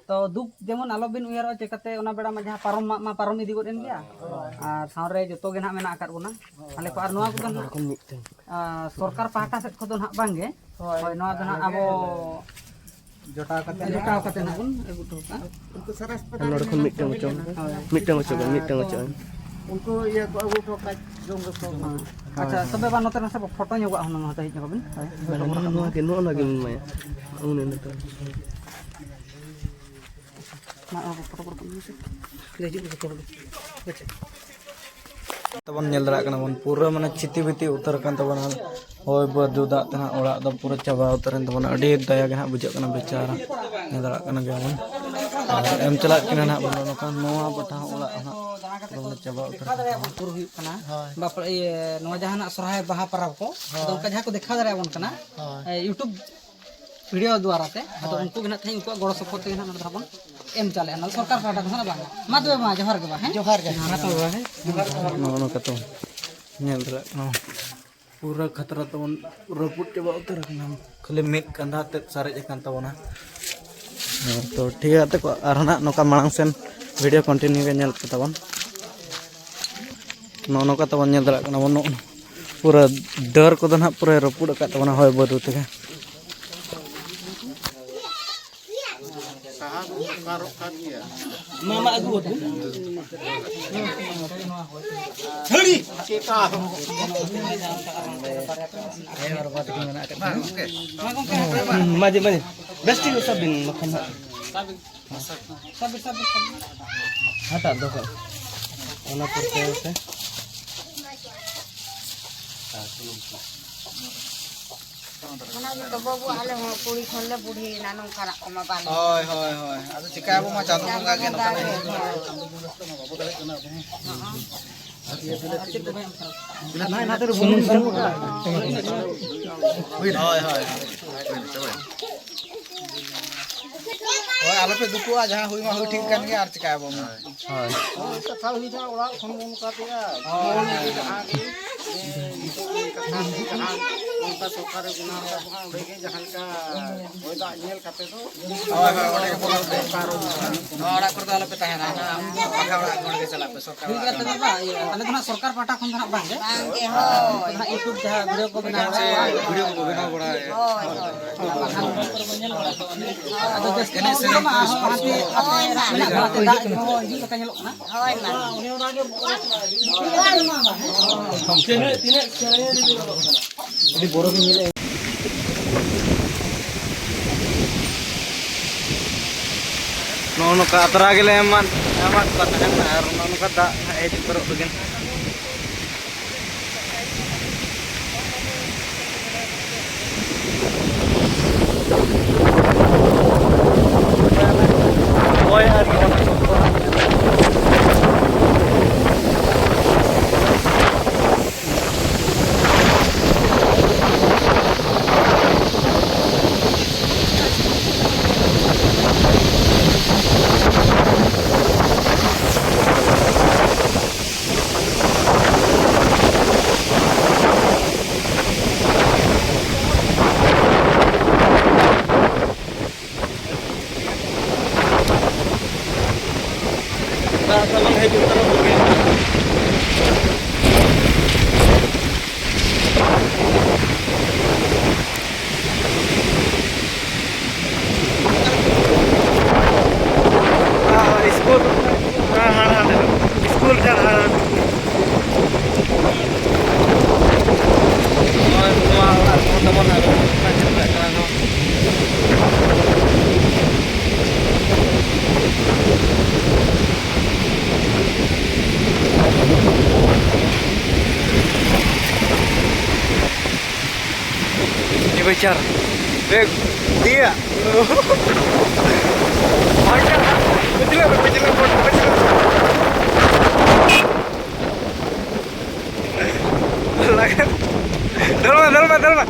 ᱛᱚ ᱫᱩᱠ ᱡᱮᱢᱚᱱ ᱟᱞᱚᱵᱤᱱ ᱩᱭᱦᱟᱹᱨᱚᱜᱼᱟ, ᱪᱤᱠᱟᱹᱛᱮ ᱚᱱᱟ ᱵᱮᱲᱟ ᱢᱟ ᱡᱟᱦᱟᱸ ᱯᱟᱨᱚᱢ ᱢᱟᱜ ᱢᱟ ᱯᱟᱨᱚᱢ ᱤᱫᱤ ᱜᱚᱫ ᱮᱱ ᱜᱮᱭᱟ, ᱟᱨ ᱥᱟᱶᱨᱮ ᱡᱚᱛᱚ ᱜᱮ ᱱᱟᱦᱟᱜ ᱢᱮᱱᱟᱜ ᱟᱠᱟᱫ ᱵᱚᱱᱟ᱾ ᱟᱞᱮ ᱠᱚ ᱟᱨ ᱱᱚᱣᱟ ᱠᱚᱫᱚ ᱱᱟᱦᱟᱜ, ᱟᱨ ᱥᱚᱨᱠᱟᱨ ᱯᱟᱦᱴᱟ ᱥᱮᱫ ᱠᱷᱚᱱ ᱫᱚ ᱱᱟᱦᱟᱜ ᱵᱟᱝ ᱜᱮ᱾ ᱦᱳᱭ, ᱱᱚᱣᱟ ᱫᱚ ᱱᱟᱦᱟᱜ ᱟᱵᱚ ᱡᱚᱴᱟᱣ ᱠᱟᱛᱮ ᱡᱚᱴᱟᱣ ᱠᱟᱛᱮ ᱱᱟᱦᱟᱜ ᱵᱚᱱ ᱟᱹᱜᱩ ᱦᱚᱴᱚ ᱠᱟᱜᱼᱟ᱾ ᱩᱱᱠᱩ ᱥᱟᱨᱟᱥ ᱯᱟᱴᱟ ᱱᱚᱰᱮ ᱠᱷᱚᱱ ᱢᱤᱫᱴᱟᱝ ᱚᱪᱚᱜ ᱢᱮ᱾ ᱦᱳᱭ᱾ ᱢᱤᱫᱴᱟᱝ ᱚᱪᱚᱜ ᱢᱮ, ᱢᱤᱫᱴᱟᱝ ᱚᱪᱚᱜ ᱢᱮ᱾ ᱩᱱᱠᱩ ᱤᱭᱟᱹ ᱠᱚ ᱟᱹᱜᱩ ᱦᱚᱴᱚ ᱠᱟᱜ ᱡᱚᱢ ᱜᱮᱠᱚ᱾ ᱦᱳᱭ᱾ ᱟᱪᱪᱷᱟ, ᱛᱚᱵᱮ ᱵᱟᱝ, ᱱᱚᱛᱮ ᱱᱟᱥᱮ ᱯᱷᱳᱴᱳ ᱧᱚᱜᱚᱜᱼᱟ ᱦᱩᱱᱟᱹᱝ, ᱱᱚᱛᱮ ᱦᱮᱡ ᱧᱚᱜᱚᱜ ᱵᱤᱱ᱾ ᱦᱳᱭ᱾ ᱱᱚᱣᱟ ᱜᱮ, ᱱᱚᱣᱟ ᱜᱮ ᱮᱢᱟᱭᱟ᱾ ᱩᱱᱤ ᱱᱤᱛᱚᱜ᱾ ᱢᱟ, ᱟᱵᱚ ᱯᱷᱳᱴᱳ ᱠᱚ ᱨᱟᱠᱟᱵ ᱢᱮᱥᱮ᱾ ᱦᱤᱡᱩᱜ ᱢᱮ ᱡᱚᱛᱚ ᱦᱚᱲ ᱜᱮ᱾ ᱟᱪᱪᱷᱟ᱾ ᱛᱟᱵᱚᱱ ᱧᱮᱞ ᱫᱟᱲᱮᱭᱟᱜ ᱠᱟᱱᱟ ᱵᱚᱱ, ᱯᱩᱨᱟᱹ ᱢᱟᱱᱮ ᱪᱷᱤᱛᱤ ᱵᱤᱛᱤ ᱩᱛᱟᱹᱨ ᱟᱠᱟᱱ ᱛᱟᱵᱚᱱᱟ᱾ ᱦᱚᱭ ᱵᱟᱹᱨᱰᱩ ᱫᱟᱜ ᱛᱮ ᱦᱟᱸᱜ ᱚᱲᱟᱜ ᱫᱚ ᱯᱩᱨᱟᱹ ᱪᱟᱵᱟ ᱩᱛᱟᱹᱨᱮᱱ ᱛᱟᱵᱚᱱᱟ᱾ ᱟᱹᱰᱤ ᱫᱟᱭᱟ ᱜᱮ ᱦᱟᱸᱜ ᱵᱩᱡᱷᱟᱹᱜ ᱠᱟᱱᱟ, ᱵᱮᱪᱟᱨᱟ᱾ ᱧᱮᱞ ᱫᱟᱲᱮᱭᱟᱜ ᱠᱟᱱ ᱜᱮᱭᱟ ᱵᱚᱱ᱾ ᱟᱨ ᱮᱢ ᱪᱟᱞᱟᱜ ᱠᱟᱱᱟ ᱦᱟᱸᱜ ᱵᱚᱱ, ᱱᱚᱝᱠᱟ ᱱᱚᱣᱟ ᱯᱟᱴᱟ ᱦᱚᱸ ᱚᱲᱟᱜ ᱦᱟᱸᱜ ᱯᱩᱨᱟᱹ ᱪᱟᱵᱟ ᱩᱛᱟᱹᱨ ᱟᱠᱟᱱ ᱛᱟᱵᱚᱱᱟ᱾ ᱯᱩᱨᱟᱹ ᱦᱩᱭᱩᱜ ᱠᱟᱱᱟ᱾ ᱦᱳᱭ᱾ ᱵᱟᱯᱞᱟ, ᱤᱭᱟᱹ, ᱱᱚᱣᱟ ᱡᱟᱦᱟᱱᱟᱜ ᱥᱚᱨᱦᱟᱭ ᱵᱟᱦᱟ ᱯᱚᱨᱚᱵᱽ ᱠᱚ, ᱟᱫᱚ ᱦᱳᱭ᱾ ᱚᱱᱠᱟ ᱡᱟᱦᱟᱸ ᱠᱚ ᱫᱮᱠᱷᱟᱣ ᱫᱟᱲᱮᱭᱟᱜ ᱵᱚᱱ ᱠᱟᱱᱟ, ᱦᱳᱭ᱾ ᱮ, YouTube video ᱫᱩᱣᱟᱨᱟ ᱛᱮ, ᱟᱫᱚ ᱦᱳᱭ᱾ ᱩᱱᱠᱩ ᱜᱮ ᱱᱟᱜ ᱛᱮᱦᱮᱧ ᱩᱱᱠᱩᱣᱟᱜ ᱜᱚᱲᱚ ᱥᱚᱯᱚᱦᱚᱫ ᱛᱮᱜᱮ ᱱᱟᱜ ᱱᱚᱰᱮ ᱫᱚ ᱵᱚᱱ ᱮᱢ ᱪᱟᱞᱮᱜᱼᱟ, ᱱᱚᱣᱟ ᱥᱚᱨᱠᱟᱨ ᱯᱟᱦᱴᱟ ᱠᱷᱚᱱ ᱦᱟᱸᱜ ᱵᱟᱝᱟ᱾ ᱢᱟ ᱛᱚᱵᱮ ᱢᱟ, ᱡᱚᱦᱟᱨ ᱜᱮ ᱢᱟ, ᱦᱮᱸ? ᱡᱚᱦᱟᱨ ᱜᱮ᱾ ᱢᱟ ᱛᱚᱵᱮ ᱢᱟ, ᱦᱮᱸ? ᱱᱚᱜᱼᱚ ᱱᱚᱝᱠᱟ ᱛᱟᱵᱚᱱ ᱧᱮᱞ ᱫᱟᱲᱮᱭᱟᱜ ᱠᱟᱱᱟ ᱵᱚᱱ᱾ ᱯᱩᱨᱟᱹ ᱠᱷᱟᱛᱨᱟ ᱛᱟᱵᱚᱱ ᱨᱟᱹᱯᱩᱫ ᱪᱟᱵᱟ ᱩᱛᱟᱹᱨ ᱟᱠᱟᱱᱟ, ᱠᱷᱟᱹᱞᱤ ᱢᱤᱫ ᱠᱟᱸᱫᱷᱟ ᱛᱮᱫ ᱥᱟᱨᱮᱡ ᱟᱠᱟᱱ ᱛᱟᱵᱚᱱᱟ᱾ ᱦᱮᱸ, ᱛᱚ ᱴᱷᱤᱠ ᱜᱮᱭᱟ, ᱜᱟᱛᱮ ᱠᱚ, ᱟᱨᱦᱚᱸ ᱱᱟᱜ ᱱᱚᱝᱠᱟ ᱢᱟᱲᱟᱝ ᱥᱮᱱ video continue ᱜᱮ ᱧᱮᱞ ᱯᱮ ᱛᱟᱵᱚᱱ᱾ ᱱᱚᱜᱼᱚ ᱱᱚᱝᱠᱟ ᱛᱟᱵᱚᱱ ᱧᱮᱞ ᱫᱟᱲᱮᱭᱟᱜ ᱠᱟᱱᱟ ᱵᱚᱱ, ᱱᱚᱜᱼᱚ ᱯᱩᱨᱟᱹ ᱰᱟᱹᱨ ᱠᱚᱫᱚ ᱱᱟᱦᱟᱜ ᱯᱩᱨᱟᱹ ᱨᱟᱹᱯᱩᱫ ᱟᱠᱟᱫ ᱛᱟᱵᱚᱱᱟ ᱦᱚᱭ ᱵᱟᱹᱨᱰᱩ ᱛᱮᱜᱮ᱾ ᱥᱟᱦᱟ ᱫᱚ ᱫᱚᱨᱠᱟᱨᱚᱜ ᱠᱟᱱ ᱜᱮᱭᱟ᱾ ᱢᱟ, ᱢᱟ, ᱟᱹᱜᱩ ᱟᱹᱜᱩ᱾ ᱪᱮᱫ ᱠᱟ? ᱦᱮᱸ, ᱢᱟᱹᱡᱷᱤ, ᱢᱟᱹᱡᱷᱤ, ᱵᱮᱥ ᱴᱷᱤᱠ ᱥᱟᱵ ᱵᱤᱱ ᱵᱟᱠᱷᱟᱱ ᱦᱟᱸᱜ᱾ ᱦᱟᱴᱟᱜ ᱫᱚᱦᱚ ᱠᱟᱜ ᱚᱱᱟ ᱯᱚᱨᱮ ᱛᱮ᱾ ᱚᱱᱟ ᱜᱮᱛᱚ ᱵᱟᱹᱵᱩ, ᱟᱞᱮ ᱦᱚᱸ ᱠᱩᱲᱤ ᱠᱷᱚᱱ ᱞᱮ ᱵᱩᱰᱷᱤᱭᱮᱱᱟ, ᱱᱚᱝᱠᱟᱱᱟᱜ ᱠᱚᱢᱟ ᱵᱟᱞᱮ ᱦᱳᱭ, ᱦᱳᱭ, ᱦᱳᱭ᱾ ᱟᱫᱚ ᱪᱤᱠᱟᱹᱭᱟᱵᱚᱱ ᱢᱟ, ᱪᱟᱸᱫᱳ ᱵᱚᱸᱜᱟ ᱜᱮ ᱱᱚᱝᱠᱟᱱᱟᱜ ᱦᱳᱭ᱾ ᱦᱳᱭ, ᱦᱳᱭ᱾ ᱦᱳᱭ, ᱟᱞᱚᱯᱮ ᱫᱩᱠᱩᱜᱼᱟ, ᱡᱟᱦᱟᱸ ᱦᱩᱭ ᱢᱟ ᱦᱩᱭ ᱴᱷᱤᱠ ᱠᱟᱱ ᱜᱮᱭᱟ, ᱟᱨ ᱪᱤᱠᱟᱹᱭᱟᱵᱚᱱ ᱢᱟ᱾ ᱦᱳᱭ᱾ ᱦᱳᱭ, ᱠᱟᱛᱷᱟ ᱦᱩᱭ ᱠᱟᱱᱟ, ᱚᱲᱟᱜ ᱠᱷᱚᱱ ᱵᱚᱱ ᱚᱱᱠᱟ ᱠᱮᱜᱼᱟ᱾ ᱦᱳᱭ᱾ ᱡᱟᱦᱟᱸ ᱜᱮ᱾ ᱱᱤᱛᱚᱜ ᱞᱟᱹᱭ ᱠᱟᱛᱷᱟ ᱡᱟᱦᱟᱸ ᱱᱚᱝᱠᱟ ᱥᱚᱨᱠᱟᱨᱮ ᱵᱮᱱᱟᱣ ᱟᱠᱟᱫ ᱵᱚᱱᱟ, ᱚᱸᱰᱮ ᱜᱮ ᱡᱟᱦᱟᱸ ᱞᱮᱠᱟ ᱦᱚᱭ ᱫᱟᱜ ᱧᱮᱞ ᱠᱟᱛᱮ ᱫᱚ ᱦᱳᱭ, ᱦᱳᱭ, ᱚᱸᱰᱮ ᱜᱮ ᱵᱚᱞᱚ ᱫᱚᱨᱠᱟᱨ᱾ ᱱᱚᱣᱟ ᱚᱲᱟᱜ ᱠᱚᱨᱮ ᱫᱚ ᱟᱞᱚᱯᱮ ᱛᱟᱦᱮᱱᱟ, ᱦᱟᱱᱟ ᱯᱟᱠᱟ ᱚᱲᱟᱜ ᱠᱚ ᱚᱸᱰᱮ ᱜᱮ ᱪᱟᱞᱟᱜ ᱯᱮ, ᱥᱚᱨᱠᱟᱨ ᱴᱷᱤᱠ ᱜᱮᱭᱟ, ᱚᱲᱟᱜ᱾ ᱛᱚᱵᱮ ᱵᱟ, ᱤᱭᱟᱹ, ᱟᱞᱮ ᱫᱚ ᱱᱟᱦᱟᱜ ᱥᱚᱨᱠᱟᱨ ᱯᱟᱦᱴᱟ ᱠᱷᱚᱱ ᱫᱚ ᱱᱟᱦᱟᱜ ᱵᱟᱝ ᱜᱮ᱾ ᱵᱟᱝ ᱜᱮ, ᱦᱳᱭ᱾ ᱱᱟᱦᱟᱜ YouTube ᱡᱟᱦᱟᱸ video ᱠᱚ ᱵᱮᱱᱟᱣ ᱵᱟᱲᱟᱭᱟ᱾ ᱦᱳᱭ, ᱦᱳᱭ᱾ ᱦᱳᱭ, ᱦᱳᱭ᱾ ᱟᱫᱚ ᱡᱟᱹᱥᱛᱤ ᱮᱱᱮᱡ ᱥᱮᱨᱮᱧ ᱠᱚ ᱟᱨᱦᱚᱸ ᱦᱟᱱᱛᱮ ᱟᱯᱮ ᱦᱳᱭ, ᱢᱟ᱾ ᱢᱮᱱᱟᱜ ᱫᱚ ᱦᱟᱱᱛᱮ ᱫᱟᱜ ᱡᱚᱨᱚ ᱦᱤᱡᱩᱜ ᱞᱮᱠᱟ ᱧᱮᱞᱚᱜ ᱠᱟᱱᱟ᱾ ᱦᱳᱭ, ᱢᱟ᱾ ᱛᱤᱱᱟᱹᱜ, ᱛᱤᱱᱟᱹᱜ ᱥᱮᱨᱮᱧ ᱨᱮ ᱟᱹᱰᱤ ᱵᱚᱨᱚ ᱜᱮ ᱧᱮᱞᱚᱜ᱾ ᱱᱚᱜᱼᱚ ᱱᱚᱝᱠᱟ ᱟᱛᱨᱟ ᱜᱮᱞᱮ ᱮᱢᱟᱫ, ᱮᱢᱟᱫ ᱠᱚ ᱛᱟᱦᱮᱱ, ᱟᱨ ᱱᱚᱜᱼᱚ ᱱᱚᱝᱠᱟ ᱫᱟᱜ ᱦᱟᱸᱜ ᱦᱮᱡ ᱩᱛᱟᱹᱨᱚᱜ ᱞᱟᱹᱜᱤᱫ᱾ ᱦᱳᱭ, ᱟᱨ ᱫᱟᱜ ᱥᱟᱢᱟᱝ ᱦᱮᱡ ᱩᱛᱟᱹᱨᱚᱜ ᱠᱟᱱ ᱜᱮᱭᱟ᱾ ᱟᱨ ᱥᱠᱩᱞ, ᱦᱮᱸ, ᱦᱮᱸ, ᱦᱮᱸ, ᱥᱠᱩᱞ ᱴᱷᱮᱱ, ᱦᱮᱸ᱾ ᱱᱚᱜᱼᱚᱭ ᱱᱚᱣᱟ ᱚᱲᱟᱜ ᱠᱚ ᱛᱟᱵᱚᱱ ᱟᱨ ᱪᱮᱫ ᱞᱮᱠᱟ ᱠᱟᱱᱟ ᱱᱚᱣᱟ᱾ ये भाई चार। देख, दिया। भाई चार। पिछले, पिछले, पिछले। लगा। धर में, धर में, धर में।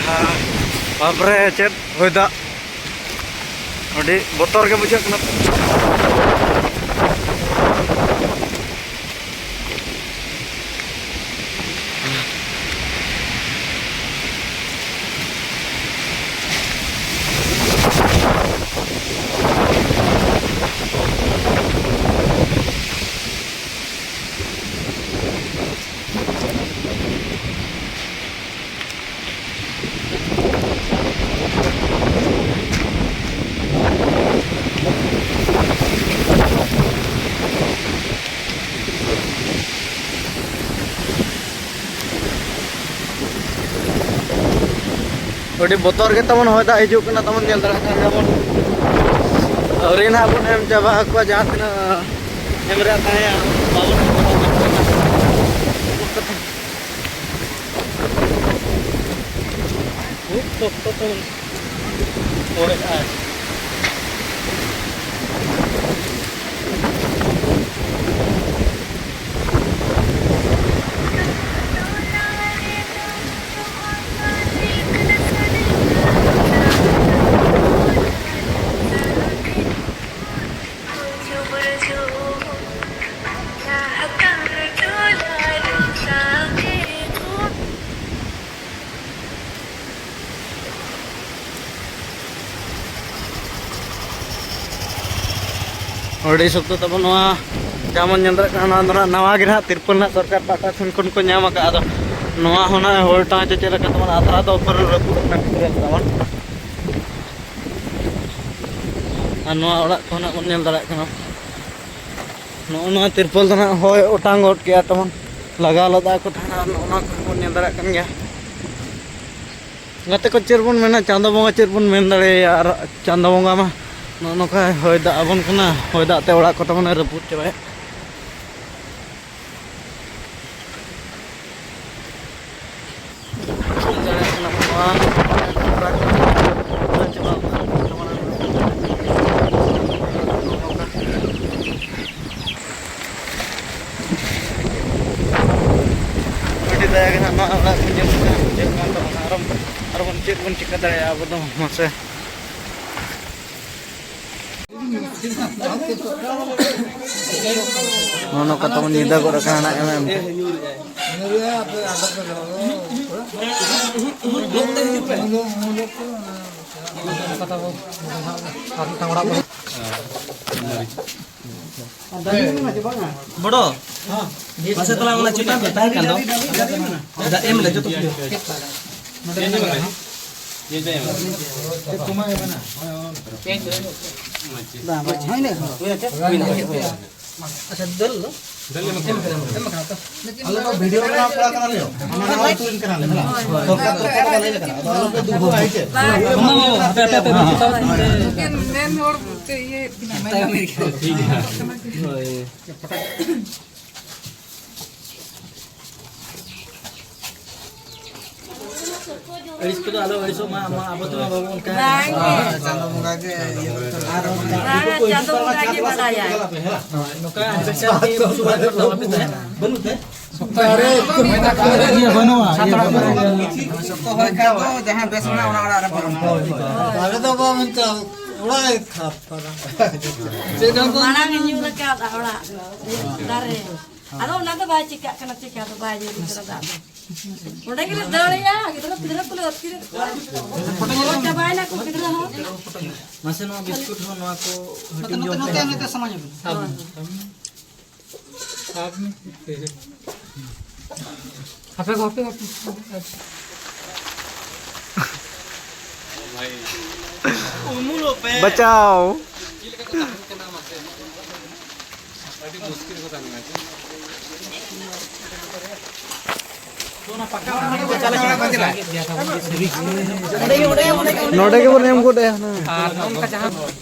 हाँ। ᱵᱟᱯᱨᱮ, ᱪᱮᱫ ᱦᱚᱭ ᱫᱟᱜ! ᱟᱹᱰᱤ ᱵᱚᱛᱚᱨ ᱜᱮ ᱵᱩᱡᱷᱟᱹᱜ ᱠᱟᱱᱟ᱾ ᱟᱹᱰᱤ ᱵᱚᱛᱚᱨ ᱜᱮ ᱛᱟᱵᱚᱱ ᱦᱚᱭ ᱫᱟᱜ ᱦᱤᱡᱩᱜ ᱠᱟᱱᱟ ᱛᱟᱵᱚᱱ, ᱧᱮᱞ ᱫᱟᱲᱮᱭᱟᱜ ᱠᱟᱱ ᱜᱮᱭᱟᱵᱚᱱ᱾ ᱟᱹᱣᱨᱤ ᱱᱟᱦᱟᱜ ᱵᱚᱱ ᱮᱢ ᱪᱟᱵᱟ ᱟᱠᱚᱣᱟ ᱡᱟᱦᱟᱸ ᱛᱤᱱᱟᱹᱜ ᱮᱢ ᱨᱮᱭᱟᱜ ᱛᱟᱦᱮᱸᱭᱟ, ᱵᱟᱵᱚᱱ ᱮᱢ ᱪᱟᱵᱟ ᱟᱠᱚ ᱠᱟᱱᱟ᱾ ᱠᱷᱩᱵ ᱥᱚᱠᱛᱚ ᱛᱮᱵᱚᱱ ᱦᱚᱭᱮᱜᱼᱟ᱾ ᱟᱹᱰᱤ ᱥᱚᱠᱛᱚ ᱛᱟᱵᱚᱱ ᱱᱚᱣᱟ, ᱡᱮᱢᱚᱱ ᱧᱮᱞ ᱫᱟᱲᱮᱭᱟᱜ ᱠᱟᱱᱟ, ᱱᱚᱣᱟ ᱫᱚ ᱱᱟᱜ ᱱᱟᱣᱟ ᱜᱮ ᱱᱟᱜ ᱛᱤᱨᱯᱚᱞ ᱱᱟᱜ ᱥᱚᱨᱠᱟᱨ ᱯᱟᱦᱴᱟ ᱴᱷᱮᱱ ᱠᱷᱚᱱ ᱠᱚ ᱧᱟᱢ ᱟᱠᱟᱫᱼᱟ᱾ ᱟᱫᱚ ᱱᱚᱣᱟ ᱦᱚᱸ ᱱᱟᱜ ᱦᱚᱭ ᱴᱟᱝ ᱪᱮ ᱪᱮᱫ ᱞᱮᱠᱟ ᱛᱟᱵᱚᱱ ᱟᱛᱨᱟ ᱫᱚ ᱯᱩᱨᱟᱹ ᱨᱟᱹᱯᱩᱫ ᱟᱠᱟᱱ ᱛᱟᱵᱚᱱ᱾ ᱟᱨ ᱱᱚᱣᱟ ᱚᱲᱟᱜ ᱠᱚ ᱱᱟᱜ ᱵᱚᱱ ᱧᱮᱞ ᱫᱟᱲᱮᱭᱟᱜ ᱠᱟᱱᱟ, ᱱᱚᱜᱼᱚ ᱱᱚᱣᱟ ᱛᱤᱨᱯᱚᱞ ᱫᱚ ᱱᱟᱜ ᱦᱚᱭ ᱚᱴᱟᱝ ᱜᱚᱫ ᱠᱮᱜᱼᱟ ᱛᱟᱵᱚᱱ, ᱞᱟᱜᱟᱣ ᱞᱮᱫᱟ ᱠᱚ ᱛᱟᱦᱮᱱᱟ᱾ ᱟᱨ ᱱᱚᱜᱼᱚ ᱱᱚᱣᱟ ᱠᱚᱦᱚᱸ ᱵᱚᱱ ᱧᱮᱞ ᱫᱟᱲᱮᱭᱟᱜ ᱠᱟᱱ ᱜᱮᱭᱟ᱾ ᱜᱟᱛᱮ ᱠᱚ, ᱪᱮᱫ ᱵᱚᱱ ᱢᱮᱱᱟ, ᱪᱟᱸᱫᱚ ᱵᱚᱸᱜᱟ ᱪᱮᱫ ᱵᱚᱱ ᱢᱮᱱ ᱫᱟᱲᱮᱭᱟᱭᱟ? ᱟᱨ ᱪᱟᱸᱫᱚ ᱵᱚᱸᱜᱟ ᱢᱟ ᱱᱚᱜᱼᱚ ᱱᱚᱝᱠᱟᱭ ᱦᱚᱭ ᱫᱟᱜ ᱟᱵᱚᱱ ᱠᱟᱱᱟ, ᱦᱚᱭ ᱫᱟᱜ ᱛᱮ ᱚᱲᱟᱜ ᱠᱚ ᱛᱟᱵᱚᱱᱮ ᱨᱟᱹᱯᱩᱫ ᱪᱟᱵᱟᱭᱮᱫ᱾ ᱵᱩᱡᱽ ᱫᱟᱲᱮᱭᱟᱜ ᱠᱟᱱᱟ ᱵᱚᱱ, ᱱᱚᱣᱟ ᱪᱟᱵᱟ ᱩᱛᱟᱹᱨ ᱠᱟᱱ ᱛᱟᱵᱚᱱᱟ᱾ ᱟᱹᱰᱤ ᱫᱟᱭᱟ ᱜᱮ ᱱᱟᱦᱟᱜ ᱱᱚᱣᱟ ᱚᱲᱟᱜ ᱠᱚ ᱧᱮᱞ ᱠᱟᱛᱮ ᱵᱩᱡᱷᱟᱹᱜ ᱠᱟᱱ ᱛᱟᱵᱚᱱᱟ᱾ ᱟᱨᱚ, ᱟᱨᱚ ᱵᱚᱱ ᱪᱮᱫ ᱵᱚᱱ ᱪᱤᱠᱟᱹ ᱫᱟᱲᱮᱭᱟᱜᱼᱟ ᱟᱵᱚ ᱫᱚ, ᱢᱟᱥᱮ᱾ ᱱᱚᱜᱼᱚ ᱱᱚᱝᱠᱟ ᱛᱟᱵᱚᱱ ᱧᱤᱫᱟᱹ ᱜᱚᱫ ᱟᱠᱟᱱᱟ ᱱᱟᱜ ᱮᱢ ᱮᱢ ᱛᱮ᱾ ᱵᱚᱲᱚ, ᱢᱟᱥᱮ ᱛᱟᱞᱟᱝ ᱚᱱᱟ ᱪᱮᱛᱟᱱ ᱨᱮ ᱛᱟᱦᱮᱸ ᱠᱟᱱ ᱫᱚ᱾ ᱫᱟᱜ ᱮᱢ ᱞᱮ ᱡᱚᱛᱚ ᱠᱤᱪᱷᱩ᱾ ᱟᱪᱪᱷᱟ, ᱫᱟᱹᱞ ᱫᱚ? ᱫᱟᱹᱞ ᱮᱢ ᱠᱟᱱᱟ᱾ ᱮᱢ ᱠᱟᱱᱟ ᱛᱚ? ᱟᱞᱮ ᱫᱚ ᱵᱷᱤᱰᱤᱭᱳ ᱵᱮᱱᱟᱣ ᱠᱚᱲᱟ ᱠᱟᱱᱟᱞᱮ᱾ ᱚᱱᱟ ᱞᱟᱹᱭ ᱩᱛᱟᱹᱨ ᱠᱟᱱᱟᱞᱮ᱾ ᱥᱚᱨᱠᱟᱨ ᱛᱚᱨᱚᱯ ᱠᱷᱚᱱ ᱫᱚ ᱵᱟᱞᱮ ᱤᱭᱟᱹ ᱠᱟᱱᱟ᱾ ᱟᱫᱚ ᱟᱞᱮ ᱫᱚ ᱫᱩᱠ ᱵᱟᱹᱱᱩᱜᱼᱟ᱾ ᱦᱟᱯᱮ, ᱦᱟᱯᱮ, ᱦᱟᱯᱮ, ᱦᱟᱯᱮ᱾ ᱩᱱᱠᱤᱱ ᱢᱮᱱ ᱦᱚᱲ ᱛᱮ ᱤᱭᱟᱹᱭᱮᱫ ᱠᱤᱱᱟ᱾ ᱦᱳᱭ᱾ ᱟᱹᱲᱤᱥ ᱠᱚᱫᱚ ᱟᱞᱚ ᱟᱹᱲᱤᱥᱚᱜ ᱢᱟ, ᱟᱢ ᱢᱟ ᱟᱵᱚ ᱛᱮᱢᱟ ᱵᱟᱵᱚᱱ ᱚᱱᱠᱟ᱾ ᱵᱟᱝ᱾ ᱦᱮᱸ, ᱪᱟᱸᱫᱚ ᱵᱚᱸᱜᱟ ᱜᱮ ᱤᱭᱟᱹ ᱠᱟᱛᱮ᱾ ᱵᱟᱝ, ᱪᱟᱸᱫᱚ ᱵᱚᱸᱜᱟ ᱜᱮ ᱵᱟᱰᱟᱭᱟᱭ᱾ ᱦᱳᱭ, ᱱᱚᱝᱠᱟ ᱟᱹᱰᱤ ᱵᱮᱥ ᱟᱹᱰᱤ ᱵᱟᱹᱱᱩᱜ ᱛᱮ? ᱤᱭᱟᱹ ᱵᱟᱹᱱᱩᱜᱼᱟ, ᱤᱭᱟᱹ ᱵᱟᱹᱱᱩᱜᱼᱟ᱾ ᱥᱚᱠᱛᱚ ᱦᱚᱭ ᱠᱷᱟᱱ ᱫᱚ ᱡᱟᱦᱟᱸ ᱵᱮᱥ ᱢᱮᱱᱟᱜᱼᱟ, ᱚᱱᱟ ᱚᱲᱟᱜ ᱨᱮ ᱵᱚᱞᱚᱱᱟ᱾ ᱟᱞᱮ ᱫᱚ ᱵᱟᱝ ᱢᱮᱱᱛᱮ ᱚᱲᱟᱜ ᱮ ᱠᱷᱟᱯ ᱯᱟᱨᱟ᱾ ᱪᱮᱫ ᱦᱚᱸ ᱵᱟᱝ᱾ ᱢᱟᱲᱟᱝ ᱮ ᱧᱩ ᱞᱮᱠᱟ ᱫᱟᱜ ᱚᱲᱟᱜ ᱫᱟᱨᱮ᱾ ᱟᱫᱚ ᱚᱱᱟ ᱫᱚ ᱵᱟᱭ ᱪᱤᱠᱟᱹᱜ ᱠᱟᱱᱟ, ᱪᱤᱠᱟᱹ ᱫᱚ ᱵᱟᱭ ᱧᱩ ᱠᱟᱱᱟ ᱫᱟᱜ ᱫᱚ᱾ ᱚᱸᱰᱮ ᱜᱮᱞᱮ ᱫᱟᱹᱲᱮᱜᱼᱟ, ᱜᱤᱫᱽᱨᱟᱹ ᱯᱤᱫᱽᱨᱟᱹ ᱠᱚᱞᱮ ᱟᱹᱛᱠᱤᱨᱮᱫ ᱠᱚᱣᱟ᱾ ᱪᱟᱵᱟᱭᱮᱱᱟ ᱠᱚ ᱜᱤᱫᱽᱨᱟᱹ ᱦᱚᱸ᱾ ᱢᱟᱥᱮ ᱱᱚᱣᱟ ᱵᱤᱥᱠᱩᱴ ᱦᱚᱸ ᱱᱚᱣᱟ ᱠᱚ ᱦᱟᱹᱴᱤᱧ ᱡᱚᱢ ᱯᱮ᱾ ᱦᱟᱯᱮ ᱜᱚ, ᱦᱟᱯᱮ ᱜᱚ, ᱦᱟᱯᱮ᱾ ᱵᱟᱪᱟᱣ᱾ ᱱᱚᱰᱮ ᱜᱮᱵᱚᱱ ᱮᱢ ᱜᱚᱫ ᱟᱭᱟ ᱦᱟᱱᱟ᱾ ᱟᱨ ᱱᱚᱝᱠᱟ ᱡᱟᱦᱟᱸ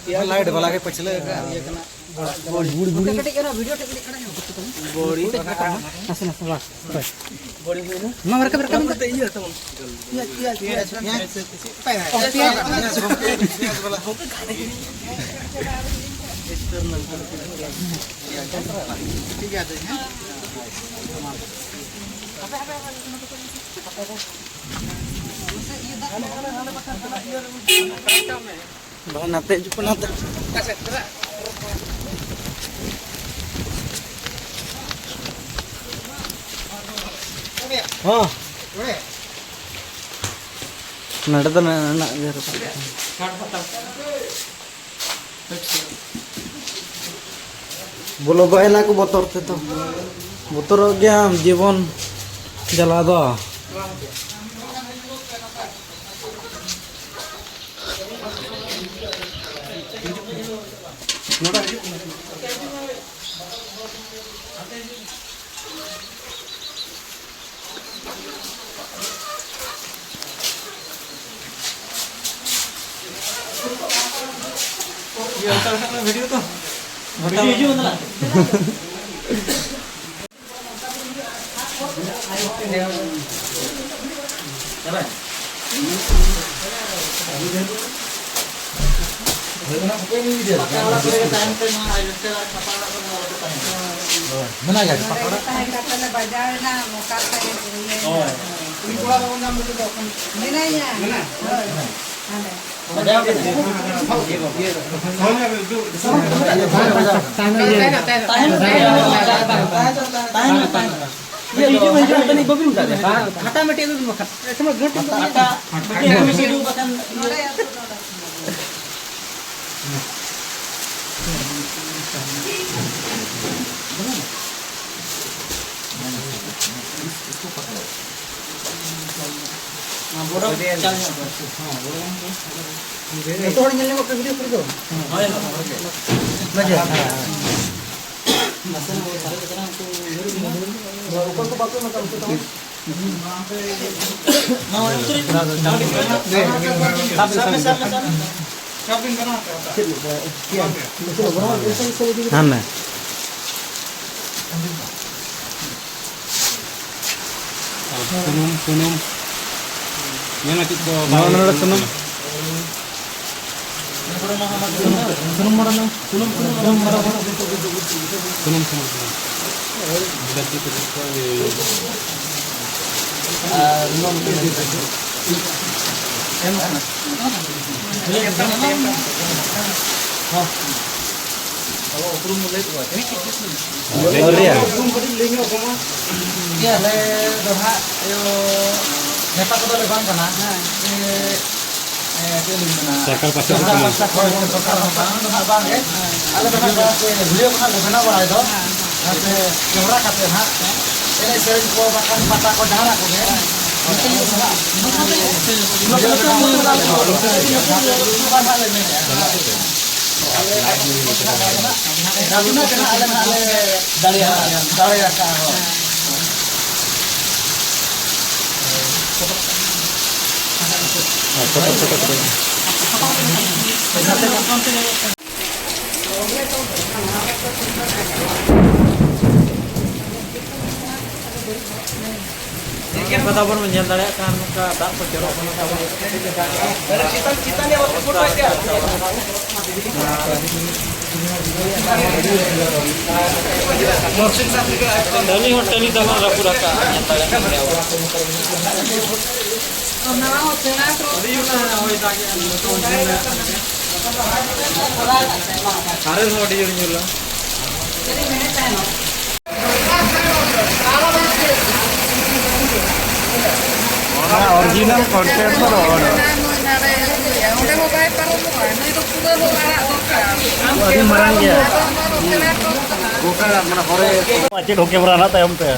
ᱞᱟᱭᱤᱴ ᱵᱟᱞᱟ ᱜᱮ ᱯᱟᱹᱪᱷᱞᱟᱹ ᱟᱠᱟᱫ ᱤᱭᱟᱹ ᱠᱟᱱᱟ᱾ ᱵᱚᱲᱤ᱾ ᱱᱟᱥᱮ ᱱᱟᱥᱮ ᱵᱟᱥ᱾ ᱵᱚᱲᱤ ᱦᱩᱭᱱᱟ᱾ ᱱᱚᱣᱟ ᱨᱟᱠᱟᱵ, ᱨᱟᱠᱟᱵ᱾ ᱤᱭᱟᱹ ᱛᱟᱵᱚᱱ᱾ ᱯᱮᱸᱭᱟᱡᱽ, ᱯᱮᱸᱭᱟᱡᱽ, ᱯᱮᱸᱭᱟᱡᱽ᱾ ᱯᱮᱸᱭᱟᱡᱽ ᱵᱟᱞᱟ ᱦᱚᱸ᱾ ᱴᱷᱤᱠ ᱜᱮᱭᱟ, ᱦᱮᱸ᱾ ᱵᱟᱝ, ᱱᱟᱛᱮ ᱦᱤᱡᱩᱜ ᱠᱟᱱᱟ, ᱱᱟᱛᱮ᱾ ᱦᱚᱸ᱾ ᱱᱚᱰᱮ ᱫᱚ ᱢᱮᱱᱟᱜ ᱜᱮᱭᱟ᱾ ᱵᱚᱞᱚ ᱵᱟᱭᱱᱟ ᱠᱚ ᱵᱚᱛᱚᱨ ᱛᱮᱫᱚ᱾ ᱵᱚᱛᱚᱨᱚᱜ ᱜᱮᱭᱟᱢ ᱡᱤᱵᱚᱱ ᱡᱟᱞᱟ ᱫᱚ᱾ ᱢᱮᱱᱟᱜ ᱜᱮᱭᱟ ᱯᱟᱠᱟ ᱚᱲᱟᱜ? ᱛᱟᱦᱮᱸ ᱠᱟᱛᱮ ᱞᱮ ᱵᱟᱡᱟᱣ ᱮᱱᱟ, ᱢᱚᱠᱟ ᱛᱮ ᱤᱭᱟᱹ ᱦᱳᱭ᱾ ᱢᱮᱱᱟᱭᱟ᱾ ᱦᱳᱭ᱾ ᱦᱟᱸᱰᱮ᱾ ᱵᱟᱡᱟᱣ ᱠᱟᱱᱟ᱾ ᱛᱟᱦᱮᱱ ᱢᱮ, ᱛᱟᱦᱮᱱ ᱢᱮ᱾ ᱛᱟᱦᱮᱱ ᱢᱮ, ᱛᱟᱦᱮᱱ ᱢᱮ᱾ ᱤᱭᱟᱹ ᱫᱚ, ᱦᱟᱴᱟᱜ ᱛᱟᱹᱱᱤᱡ ᱵᱟᱹᱵᱤᱱ ᱢᱮᱛᱟ ᱫᱮᱭᱟ? ᱦᱟᱴᱟᱜ ᱢᱤᱫᱴᱮᱡ ᱟᱹᱜᱩᱭ ᱵᱤᱱ ᱵᱟᱠᱷᱟᱱ᱾ ᱦᱟᱴᱟᱜ, ᱦᱟᱴᱟᱜ ᱢᱤᱫᱴᱮᱡ ᱟᱹᱜᱩᱭ ᱵᱤᱱ ᱵᱟᱠᱷᱟᱱ᱾ ᱡᱚᱛᱚ ᱦᱚᱲ ᱧᱮᱞ ᱧᱟᱢᱚᱜ ᱠᱟᱱᱟ video ᱠᱚᱨᱮ ᱫᱚ᱾ ᱦᱳᱭ, ᱦᱳᱭ, ᱦᱳᱭ᱾ ᱱᱟᱥᱮ ᱱᱟᱜ ᱥᱟᱨᱮᱡ ᱟᱠᱟᱱᱟ, ᱩᱱᱠᱩ ᱚᱠᱚᱭ ᱠᱚ ᱵᱟᱠᱚ ᱮᱢ ᱟᱠᱟᱫ ᱩᱱᱠᱩ ᱫᱚ? ᱦᱟᱱᱮ᱾ ᱥᱩᱱᱩᱢ, ᱥᱩᱱᱩᱢ᱾ ᱧᱮᱞ ᱢᱮ ᱪᱮᱫ ᱠᱚ ᱱᱚᱣᱟ ᱵᱟᱝ ᱱᱚᱰᱮ ᱥᱩᱱᱩᱢ᱾ ᱥᱩᱱᱩᱢ ᱢᱟᱲᱟᱝ ᱥᱩᱱᱩᱢ, ᱥᱩᱱᱩᱢ, ᱥᱩᱱᱩᱢ ᱢᱟᱲᱟᱝ ᱥᱩᱱᱩᱢ, ᱥᱩᱱᱩᱢ, ᱥᱩᱱᱩᱢ᱾ ᱟᱨ ᱱᱚᱣᱟ ᱢᱤᱫᱴᱮᱱ ᱮᱢ ᱠᱟᱱᱟ᱾ ᱦᱚᱸ᱾ ᱟᱵᱚ ᱩᱯᱨᱩᱢ ᱵᱚᱱ ᱞᱟᱹᱭ ᱠᱚᱣᱟ᱾ ᱩᱯᱨᱩᱢ ᱠᱟᱹᱴᱤᱡ ᱞᱟᱹᱭ ᱧᱚᱜ ᱠᱚᱢᱟ᱾ ᱤᱭᱟᱹ, ᱟᱞᱮ ᱫᱚ ᱦᱟᱸᱜ, ᱤᱭᱟᱹ, ᱱᱮᱛᱟ ᱠᱚᱫᱚ ᱞᱮ ᱵᱟᱝ ᱠᱟᱱᱟ᱾ ᱦᱮᱸ᱾ ᱮ, ᱪᱮᱫ ᱞᱤᱧ ᱢᱮᱱᱟ? ᱥᱚᱨᱠᱟᱨ ᱯᱟᱥᱴᱟ ᱠᱷᱚᱱ ᱥᱚᱨᱠᱟᱨ ᱠᱟᱱᱟ᱾ ᱯᱟᱥᱴᱟ ᱠᱷᱚᱱ ᱥᱚᱨᱠᱟᱨ ᱦᱚᱸ ᱵᱟᱝ, ᱫᱚ ᱦᱟᱸᱜ ᱵᱟᱝ ᱜᱮ᱾ ᱟᱞᱮ ᱫᱚ ᱦᱟᱸᱜ ᱡᱟᱦᱟᱸ ᱛᱮ video ᱠᱚ ᱦᱟᱸᱜ ᱞᱮ ᱵᱮᱱᱟᱣ ᱵᱟᱲᱟᱭ ᱫᱚ, ᱡᱟᱦᱟᱸ ᱛᱮ ᱡᱚᱦᱨᱟ ᱠᱟᱛᱮ ᱦᱟᱸᱜ ᱮᱱᱮᱡ ᱥᱮᱨᱮᱧ ᱠᱚ ᱵᱟᱠᱷᱟᱱ ᱯᱟᱛᱟ ᱠᱚ ᱡᱟᱦᱟᱱᱟᱜ ᱠᱚᱜᱮ᱾ ᱟᱞᱮ ᱦᱟᱸᱜ ᱞᱮ ᱢᱮᱱᱮᱫᱼᱟ᱾ ᱡᱟᱦᱟᱸ ᱛᱤᱱᱟᱹᱜ ᱜᱮ ᱦᱟᱸᱜ ᱟᱞᱮ ᱦᱟᱸᱜ ᱞᱮ ᱫᱟᱲᱮᱭᱟᱜᱼᱟ, ᱫᱟᱲᱮᱭᱟᱜᱼᱟ ᱦᱳᱭ᱾ ᱱᱚᱝᱠᱟ ᱛᱟᱵᱚᱱ ᱵᱚᱱ ᱧᱮᱞ ᱫᱟᱲᱮᱭᱟᱜ ᱠᱟᱱ, ᱱᱚᱝᱠᱟ ᱫᱟᱜ ᱠᱚ ᱡᱚᱨᱚᱜ ᱠᱟᱱᱟ ᱛᱟᱵᱚᱱ᱾ ᱴᱟᱹᱞᱤ ᱦᱚᱸ ᱴᱟᱹᱞᱤ ᱛᱟᱵᱚᱱ ᱨᱟᱹᱯᱩᱫ ᱟᱠᱟᱫᱼᱟ, ᱧᱮᱞ ᱫᱟᱲᱮᱭᱟᱜ ᱠᱟᱱ ᱜᱮᱭᱟ ᱵᱚᱱ᱾ ᱚᱱᱟ ᱦᱚᱸ ᱥᱮᱬᱟ ᱠᱚ ᱦᱚᱭ ᱫᱟᱜ ᱮᱜᱼᱟ, ᱱᱤᱛᱚᱜ ᱧᱮᱞ ᱫᱟᱲᱮᱭᱟᱜ ᱠᱟᱱ ᱜᱮᱭᱟ᱾ ᱟᱨᱮᱞ ᱦᱚᱸ ᱟᱹᱰᱤ ᱡᱳᱨ ᱧᱩᱨᱟ᱾ ᱚᱱᱟ original content ᱫᱚ ᱱᱚᱜᱼᱚ ᱱᱚᱣᱟ᱾ ᱚᱸᱰᱮ ᱦᱚᱸ ᱵᱟᱭ ᱯᱟᱨᱚᱢᱚᱜᱼᱟ, ᱱᱩᱭ ᱫᱚ ᱯᱩᱨᱟᱹ ᱦᱚᱸ ᱟᱲᱟᱜ ᱫᱚᱨᱠᱟᱨ᱾ ᱟᱹᱰᱤ ᱢᱟᱨᱟᱝ ᱜᱮᱭᱟ᱾ ᱟᱫᱚ ᱚᱱᱟ ᱫᱚ ᱥᱮᱬᱟ ᱠᱚ ᱠᱟᱱᱟ᱾ ᱜᱚᱴᱟ ᱢᱟᱱᱮ ᱦᱚᱨᱮ᱾ ᱪᱮᱫ ᱦᱚᱸ camera ᱦᱮᱱᱟᱜ ᱛᱟᱭᱚᱢ ᱛᱮ᱾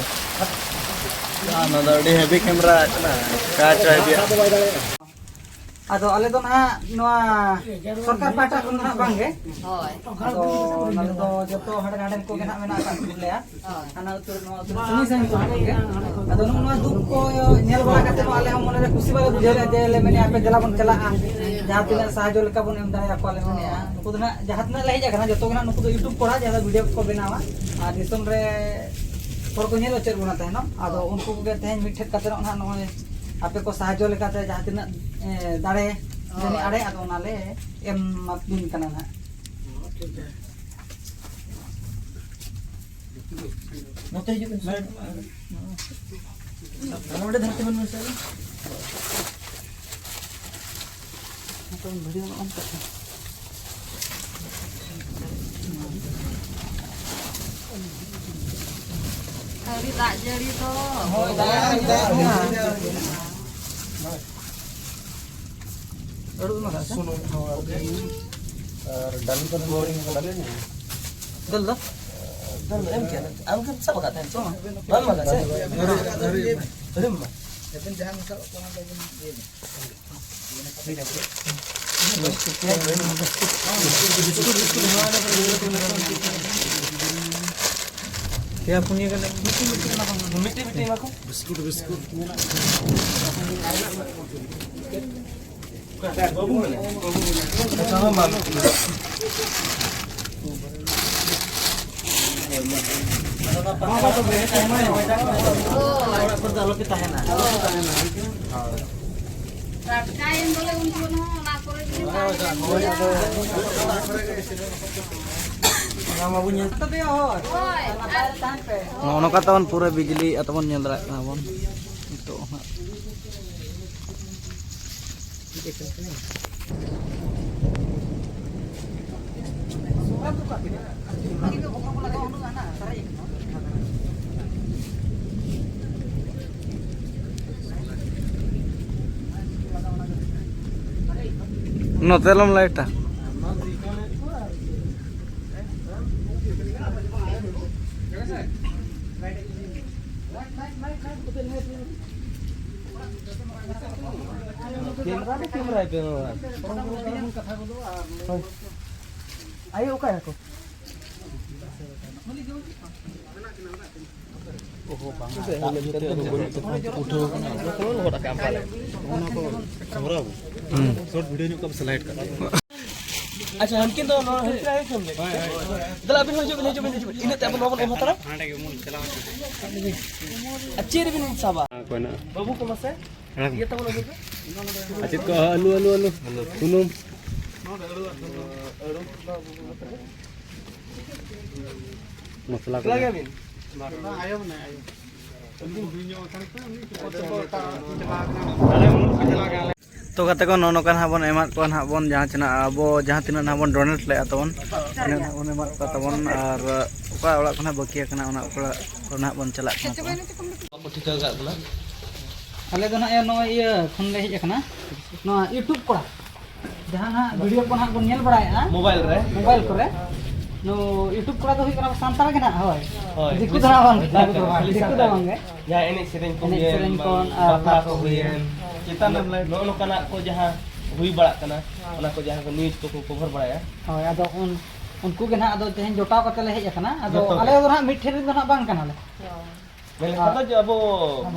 ᱱᱚᱣᱟ ᱫᱚ ᱟᱹᱰᱤ heavy camera ᱠᱟᱱᱟ᱾ ᱠᱟᱪ ᱟᱭ ᱵᱤᱭᱟ᱾ ᱟᱫᱚ ᱟᱞᱮ ᱫᱚ ᱱᱟᱦᱟᱜ ᱱᱚᱣᱟ ᱥᱚᱨᱠᱟᱨ ᱯᱟᱦᱴᱟ ᱠᱷᱚᱱ ᱫᱚ ᱱᱟᱦᱟᱜ ᱵᱟᱝ ᱜᱮ᱾ ᱦᱳᱭ᱾ ᱟᱫᱚ ᱱᱚᱰᱮ ᱫᱚ ᱡᱚᱛᱚ ᱦᱟᱸᱰᱮ ᱱᱟᱰᱮᱱ ᱠᱚᱜᱮ ᱱᱟᱦᱟᱜ ᱢᱮᱱᱟᱜ ᱟᱠᱟᱫ ᱠᱚ ᱞᱮᱭᱟ᱾ ᱦᱳᱭ᱾ ᱦᱟᱱᱟ ᱩᱛᱟᱹᱨ ᱱᱚᱣᱟ ᱩᱛᱟᱹᱨ ᱥᱟᱺᱜᱤᱧ ᱥᱟᱺᱜᱤᱧ ᱠᱚᱨᱮᱱ ᱜᱮ᱾ ᱟᱫᱚ ᱱᱚᱜᱼᱚ ᱱᱚᱣᱟ ᱫᱩᱠ ᱠᱚ ᱧᱮᱞ ᱵᱟᱲᱟ ᱠᱟᱛᱮ ᱢᱟ ᱟᱞᱮ ᱦᱚᱸ ᱢᱚᱱᱮ ᱨᱮ ᱠᱩᱥᱤ ᱵᱟᱞᱮ ᱵᱩᱡᱷᱟᱹᱣ ᱞᱮᱫᱼᱟ ᱡᱮ ᱞᱮ ᱢᱮᱱᱮᱫᱼᱟ ᱦᱟᱯᱮ ᱫᱮᱞᱟ ᱵᱚᱱ ᱪᱟᱞᱟᱜᱼᱟ᱾ ᱡᱟᱦᱟᱸ ᱛᱤᱱᱟᱹᱜ ᱥᱟᱦᱟᱡᱽᱡᱚ ᱞᱮᱠᱟ ᱵᱚᱱ ᱮᱢ ᱫᱟᱲᱮᱭᱟᱠᱚᱣᱟ ᱞᱮ ᱢᱮᱱᱮᱫᱼᱟ᱾ ᱱᱩᱠᱩ ᱫᱚ ᱱᱟᱦᱟᱜ ᱡᱟᱦᱟᱸ ᱛᱤᱱᱟᱹᱜ ᱞᱮ ᱦᱮᱡ ᱟᱠᱟᱱᱟ ᱡᱚᱛᱚ ᱜᱮ ᱱᱟᱦᱟᱜ ᱱᱩᱠᱩ ᱫᱚ YouTube ᱠᱚᱲᱟ ᱡᱟᱦᱟᱸ ᱫᱚ video ᱠᱚ ᱵᱮᱱᱟᱣᱟ᱾ ᱟᱨ ᱫᱤᱥᱚᱢ ᱨᱮ ᱦᱚᱲ ᱠᱚ ᱧᱮᱞ ᱦᱚᱪᱚᱭᱮᱫ ᱵᱚᱱᱟ ᱛᱟᱦᱮᱱᱚᱜ᱾ ᱟᱫᱚ ᱩᱱᱠᱩ ᱠᱚᱜᱮ ᱛᱮᱦᱮᱧ ᱢᱤᱫ ᱴᱷᱮᱱ ᱠᱟᱛᱮ ᱱᱟᱦᱟᱜ ᱱᱚᱜᱼᱚᱭ ᱟᱯᱮ ᱠᱚ ᱥᱟᱦᱟᱡᱽᱡᱚ ᱞᱮᱠᱟᱛᱮ ᱡᱟᱦᱟᱸ ᱛᱤᱱᱟᱹᱜ, ᱮ, ᱫᱟᱲᱮ ᱡᱟᱹᱱᱤᱡ ᱟᱲᱮ, ᱟᱫᱚ ᱚᱱᱟ ᱞᱮ ᱮᱢ ᱟᱹᱵᱤᱱ ᱠᱟᱱᱟ ᱱᱟᱦᱟᱜ᱾ ᱱᱚᱛᱮ ᱦᱤᱡᱩᱜ ᱵᱤᱱ, ᱥᱟᱭᱤᱰ᱾ ᱱᱚᱰᱮ ᱫᱷᱟᱨᱮ ᱛᱤᱸᱜᱩᱱ ᱵᱤᱱ ᱥᱮ᱾ ᱵᱷᱤᱰᱤᱭᱳ ᱚᱱ ᱠᱟᱜ ᱠᱟᱱᱟ᱾ ᱟᱹᱣᱨᱤ ᱫᱟᱜ ᱡᱟᱹᱲᱤ ᱫᱚ᱾ ᱦᱳᱭ, ᱫᱟᱜ ᱡᱟᱹᱲᱤ ᱫᱚ᱾ ᱟᱹᱨᱩᱵ ᱮᱱᱟ ᱫᱟᱜ ᱥᱮ? ᱥᱩᱱᱩᱢ ᱦᱚᱸ ᱟᱨ ᱫᱟᱹᱞ ᱠᱚ ᱫᱚ ᱵᱟᱹᱧ ᱮᱢ ᱠᱟᱫᱟ᱾ ᱫᱟᱹᱞ ᱫᱚ? ᱫᱟᱹᱞ ᱫᱚ ᱮᱢ ᱠᱮᱭᱟ᱾ ᱟᱢ ᱜᱮᱢ ᱥᱟᱵ ᱟᱠᱟᱫ ᱛᱟᱦᱮᱸᱫ ᱥᱮ ᱵᱟᱝ? ᱵᱟᱢ ᱮᱢ ᱟᱠᱟᱫ ᱥᱮ? ᱟᱹᱨᱩᱵ ᱢᱟ᱾ ᱟᱹᱵᱤᱱ ᱡᱟᱦᱟᱸ ᱢᱮᱥᱟᱞᱚᱜ ᱠᱟᱱᱟ, ᱚᱱᱟ ᱫᱚᱵᱤᱱ ᱤᱭᱟᱹᱭᱟ᱾ ᱯᱮᱭᱟ ᱯᱩᱱᱭᱟᱹ ᱜᱟᱱ ᱢᱤᱫᱴᱤᱡ ᱢᱤᱫᱴᱤᱡ ᱮᱢᱟ ᱠᱚᱢ᱾ Biscuit, biscuit. ᱟᱪᱪᱷᱟ, ᱦᱚᱸ, ᱢᱟ᱾ ᱚᱲᱟᱜ ᱠᱚᱨᱮ ᱫᱚ ᱟᱞᱚᱯᱮ ᱛᱟᱦᱮᱱᱟ᱾ ᱴᱟᱴᱠᱟ ᱮᱱ ᱫᱚᱞᱮ ᱩᱱ ᱡᱚᱠᱷᱚᱱ ᱦᱚᱸ ᱚᱱᱟ ᱠᱚᱨᱮ ᱜᱮᱞᱮ ᱛᱟᱦᱮᱱᱟ᱾ ᱚᱱᱟ ᱢᱟᱵᱚᱱ ᱧᱮᱞ᱾ ᱦᱳᱭ, ᱟᱨ ᱱᱚᱜᱼᱚ ᱱᱚᱝᱠᱟ ᱛᱟᱵᱚᱱ ᱯᱩᱨᱟᱹ ᱵᱤᱡᱽᱞᱤ ᱟᱛᱮ ᱵᱚᱱ ᱧᱮᱞ ᱫᱟᱲᱮᱭᱟᱜ ᱠᱟᱱᱟ ᱵᱚᱱ ᱱᱤᱛᱚᱜ ᱦᱟᱸᱜ᱾ ᱱᱚᱛᱮ ᱞᱚᱢ ᱞᱟᱭᱤᱴᱟ᱾ ᱠᱮᱢᱨᱟ ᱫᱚ ᱠᱮᱢᱨᱟᱭ ᱯᱮ ᱱᱚᱣᱟ᱾ ᱟᱭᱳ ᱚᱠᱟᱭ ᱱᱟᱠᱚ? ᱩᱴᱷᱟᱹᱣ ᱠᱟᱱᱟ᱾ ᱞᱚᱦᱚᱫ ᱟᱠᱟᱫ ᱟᱢ ᱯᱟᱞᱮ᱾ ᱚᱱᱟ ᱠᱚ ᱥᱚᱦᱨᱟᱣ᱾ ᱦᱩᱸ᱾ ᱥᱚᱨᱴ ᱵᱷᱤᱰᱤᱭᱳ ᱧᱚᱜ ᱠᱟᱜ ᱯᱮ, ᱥᱞᱟᱭᱤᱰ ᱠᱟᱜ ᱯᱮ᱾ ᱟᱪᱪᱷᱟ, ᱦᱟᱱᱠᱤᱱ ᱫᱚ ᱱᱚᱣᱟ ᱦᱟᱱᱠᱤᱱ ᱟᱭᱳ ᱠᱤᱱ ᱞᱟᱹᱭ᱾ ᱫᱮᱞᱟ, ᱟᱹᱵᱤᱱ ᱦᱚᱸ ᱦᱤᱡᱩᱜ ᱵᱤᱱ, ᱦᱤᱡᱩᱜ ᱵᱤᱱ, ᱦᱤᱡᱩᱜ ᱵᱤᱱ᱾ ᱤᱱᱟᱹᱜ ᱛᱮ ᱟᱵᱚ ᱱᱚᱣᱟ ᱵᱚᱱ ᱮᱢ ᱦᱟᱛᱟᱲᱟ᱾ ᱟᱨ ᱪᱮᱫ ᱨᱮᱵᱤᱱ ᱥᱟᱵᱟ? ᱚᱠᱚᱭ ᱱᱟᱜ? ᱵᱟᱹᱵᱩ ᱠᱚ ᱢᱟᱥᱮ᱾ ᱦᱮᱸ᱾ ᱤᱭᱟᱹ ᱛᱟᱵᱚᱱ ᱟᱹᱜᱩᱭ ᱯᱮ᱾ ᱟᱨ ᱪᱮᱫ ᱠᱚ? ᱟᱹᱞᱩ, ᱟᱹᱞᱩ, ᱟᱹᱞᱩ᱾ ᱥᱩᱱᱩᱢ᱾ ᱢᱚᱥᱞᱟ ᱠᱚ᱾ ᱮᱠᱞᱟ ᱜᱮᱭᱟᱵᱤᱱ? ᱵᱟᱝ, ᱟᱭᱳ ᱢᱮᱱᱟᱭᱟ, ᱟᱭᱳ᱾ ᱩᱱᱤ ᱦᱩᱰᱤᱧ ᱧᱚᱜ ᱟᱠᱟᱱ ᱛᱮ, ᱩᱱᱤ ᱪᱚᱠᱚᱨ ᱪᱚᱠᱚᱨ ᱚᱠᱟ ᱪᱟᱞᱟᱣ ᱠᱟᱱᱟ᱾ ᱟᱞᱮ ᱩᱱᱠᱩ ᱪᱟᱞᱟᱣ ᱠᱟᱱᱟ᱾ ᱛᱚ ᱜᱟᱛᱮ ᱠᱚ, ᱱᱚᱜᱼᱚ ᱱᱚᱝᱠᱟ ᱱᱟᱦᱟᱜ ᱵᱚᱱ ᱮᱢᱟᱫ ᱠᱚᱣᱟ ᱱᱟᱦᱟᱜ ᱵᱚᱱ, ᱡᱟᱦᱟᱸ ᱛᱤᱱᱟᱹᱜ ᱟᱵᱚ ᱡᱟᱦᱟᱸ ᱛᱤᱱᱟᱹᱜ ᱱᱟᱦᱟᱜ ᱵᱚᱱ ᱰᱳᱱᱮᱴ ᱞᱮᱫᱼᱟ ᱛᱟᱵᱚᱱ, ᱤᱱᱟᱹᱜ ᱱᱟᱦᱟᱜ ᱵᱚᱱ ᱮᱢᱟᱫ ᱠᱚᱣᱟ ᱛᱟᱵᱚᱱ᱾ ᱟᱨ ᱚᱠᱟ ᱚᱲᱟᱜ ᱠᱚ ᱱᱟᱦᱟᱜ ᱵᱟᱹᱠᱤ ᱟᱠᱟᱱᱟ, ᱚᱱᱟ ᱚᱲᱟᱜ ᱠᱚ ᱱᱟᱦᱟᱜ ᱵᱚᱱ ᱪᱟᱞᱟᱜ ᱠᱟᱱᱟ ᱛᱟᱵᱚᱱ᱾ ᱵᱟᱠᱚ ᱴᱷᱤᱠᱟᱹ ᱟᱠᱟᱫ ᱵᱚᱱᱟ᱾ ᱟᱞᱮ ᱫᱚ ᱱᱟᱦᱟᱜ ᱱᱚᱜᱼᱚᱭ ᱤᱭᱟᱹ ᱠᱷᱚᱱ ᱞᱮ ᱦᱮᱡ ᱟᱠᱟᱱᱟ, ᱱᱚᱣᱟ YouTube ᱠᱚᱲᱟ, ᱡᱟᱦᱟᱸ ᱱᱟᱦᱟᱜ ᱵᱷᱤᱰᱤᱭᱳ ᱠᱚ ᱱᱟᱦᱟᱜ ᱵᱚᱱ ᱧᱮᱞ ᱵᱟᱲᱟᱭᱮᱫᱼᱟ ᱢᱳᱵᱟᱭᱤᱞ ᱨᱮ᱾ ᱢᱳᱵᱟᱭᱤᱞ ᱠᱚᱨᱮ᱾ ᱱᱚ YouTube ᱠᱚᱲᱟ ᱫᱚ ᱦᱩᱭᱩᱜ ᱠᱟᱱᱟ ᱥᱟᱱᱛᱟᱲ ᱜᱮ ᱱᱟᱦᱟᱜ, ᱦᱳᱭ᱾ ᱦᱳᱭ, ᱫᱤᱠᱩ ᱫᱚ ᱱᱟᱦᱟᱜ ᱵᱟᱝ, ᱥᱟᱱᱛᱟᱲ ᱫᱤᱠᱩ ᱫᱚ ᱠᱟᱱᱟ, ᱵᱟᱝ, ᱠᱷᱟᱹᱞᱤ ᱫᱤᱠᱩ ᱫᱚ ᱥᱟᱱᱛᱟᱲ᱾ ᱵᱟᱝ ᱜᱮ᱾ ᱡᱟᱦᱟᱸ ᱮᱱᱮᱡ ᱥᱮᱨᱮᱧ ᱠᱚ ᱮᱱᱮᱡ ᱦᱩᱭᱮᱱ, ᱥᱮᱨᱮᱧ ᱠᱚ ᱟᱨ ᱵᱟᱯᱞᱟ ᱠᱚ ᱵᱟᱯᱞᱟ ᱠᱚ ᱦᱩᱭᱮᱱ, ᱦᱩᱭᱮᱱ᱾ ᱪᱮᱛᱟᱱ ᱨᱮ ᱱᱚᱜᱼᱚ ᱱᱚᱝᱠᱟᱱᱟᱜ ᱠᱚ ᱡᱟᱦᱟᱸ ᱦᱩᱭ ᱵᱟᱲᱟᱜ ᱠᱟᱱᱟ, ᱚᱱᱟ ᱠᱚ ᱡᱟᱦᱟᱸ ᱠᱚ ᱱᱤᱭᱩᱡᱽ ᱠᱚᱠᱚ ᱠᱚᱵᱷᱟᱨ ᱵᱟᱲᱟᱭᱟ᱾ ᱦᱳᱭ, ᱟᱫᱚ ᱩᱱ-, ᱩᱱᱠᱩ ᱜᱮ ᱱᱟᱦᱟᱜ ᱟᱫᱚ ᱛᱮᱦᱮᱧ ᱡᱚᱴᱟᱣ ᱠᱟᱛᱮ ᱞᱮ ᱦᱮᱡ ᱟᱠᱟᱱᱟ᱾ ᱟᱫᱚ ᱡᱚᱛᱚ ᱜᱮ᱾ ᱟᱞᱮ ᱫᱚ ᱱᱟᱦᱟᱜ ᱢᱤᱫ ᱴᱷᱮᱱ ᱨᱮᱱ ᱫᱚ ᱱᱟᱦᱟᱜ ᱵᱟᱝ ᱠᱟᱱᱟᱞᱮ᱾ ᱢᱮᱱ ᱞᱮᱠᱷᱟᱱ ᱫᱚ ᱡᱚ-, ᱟᱵᱚ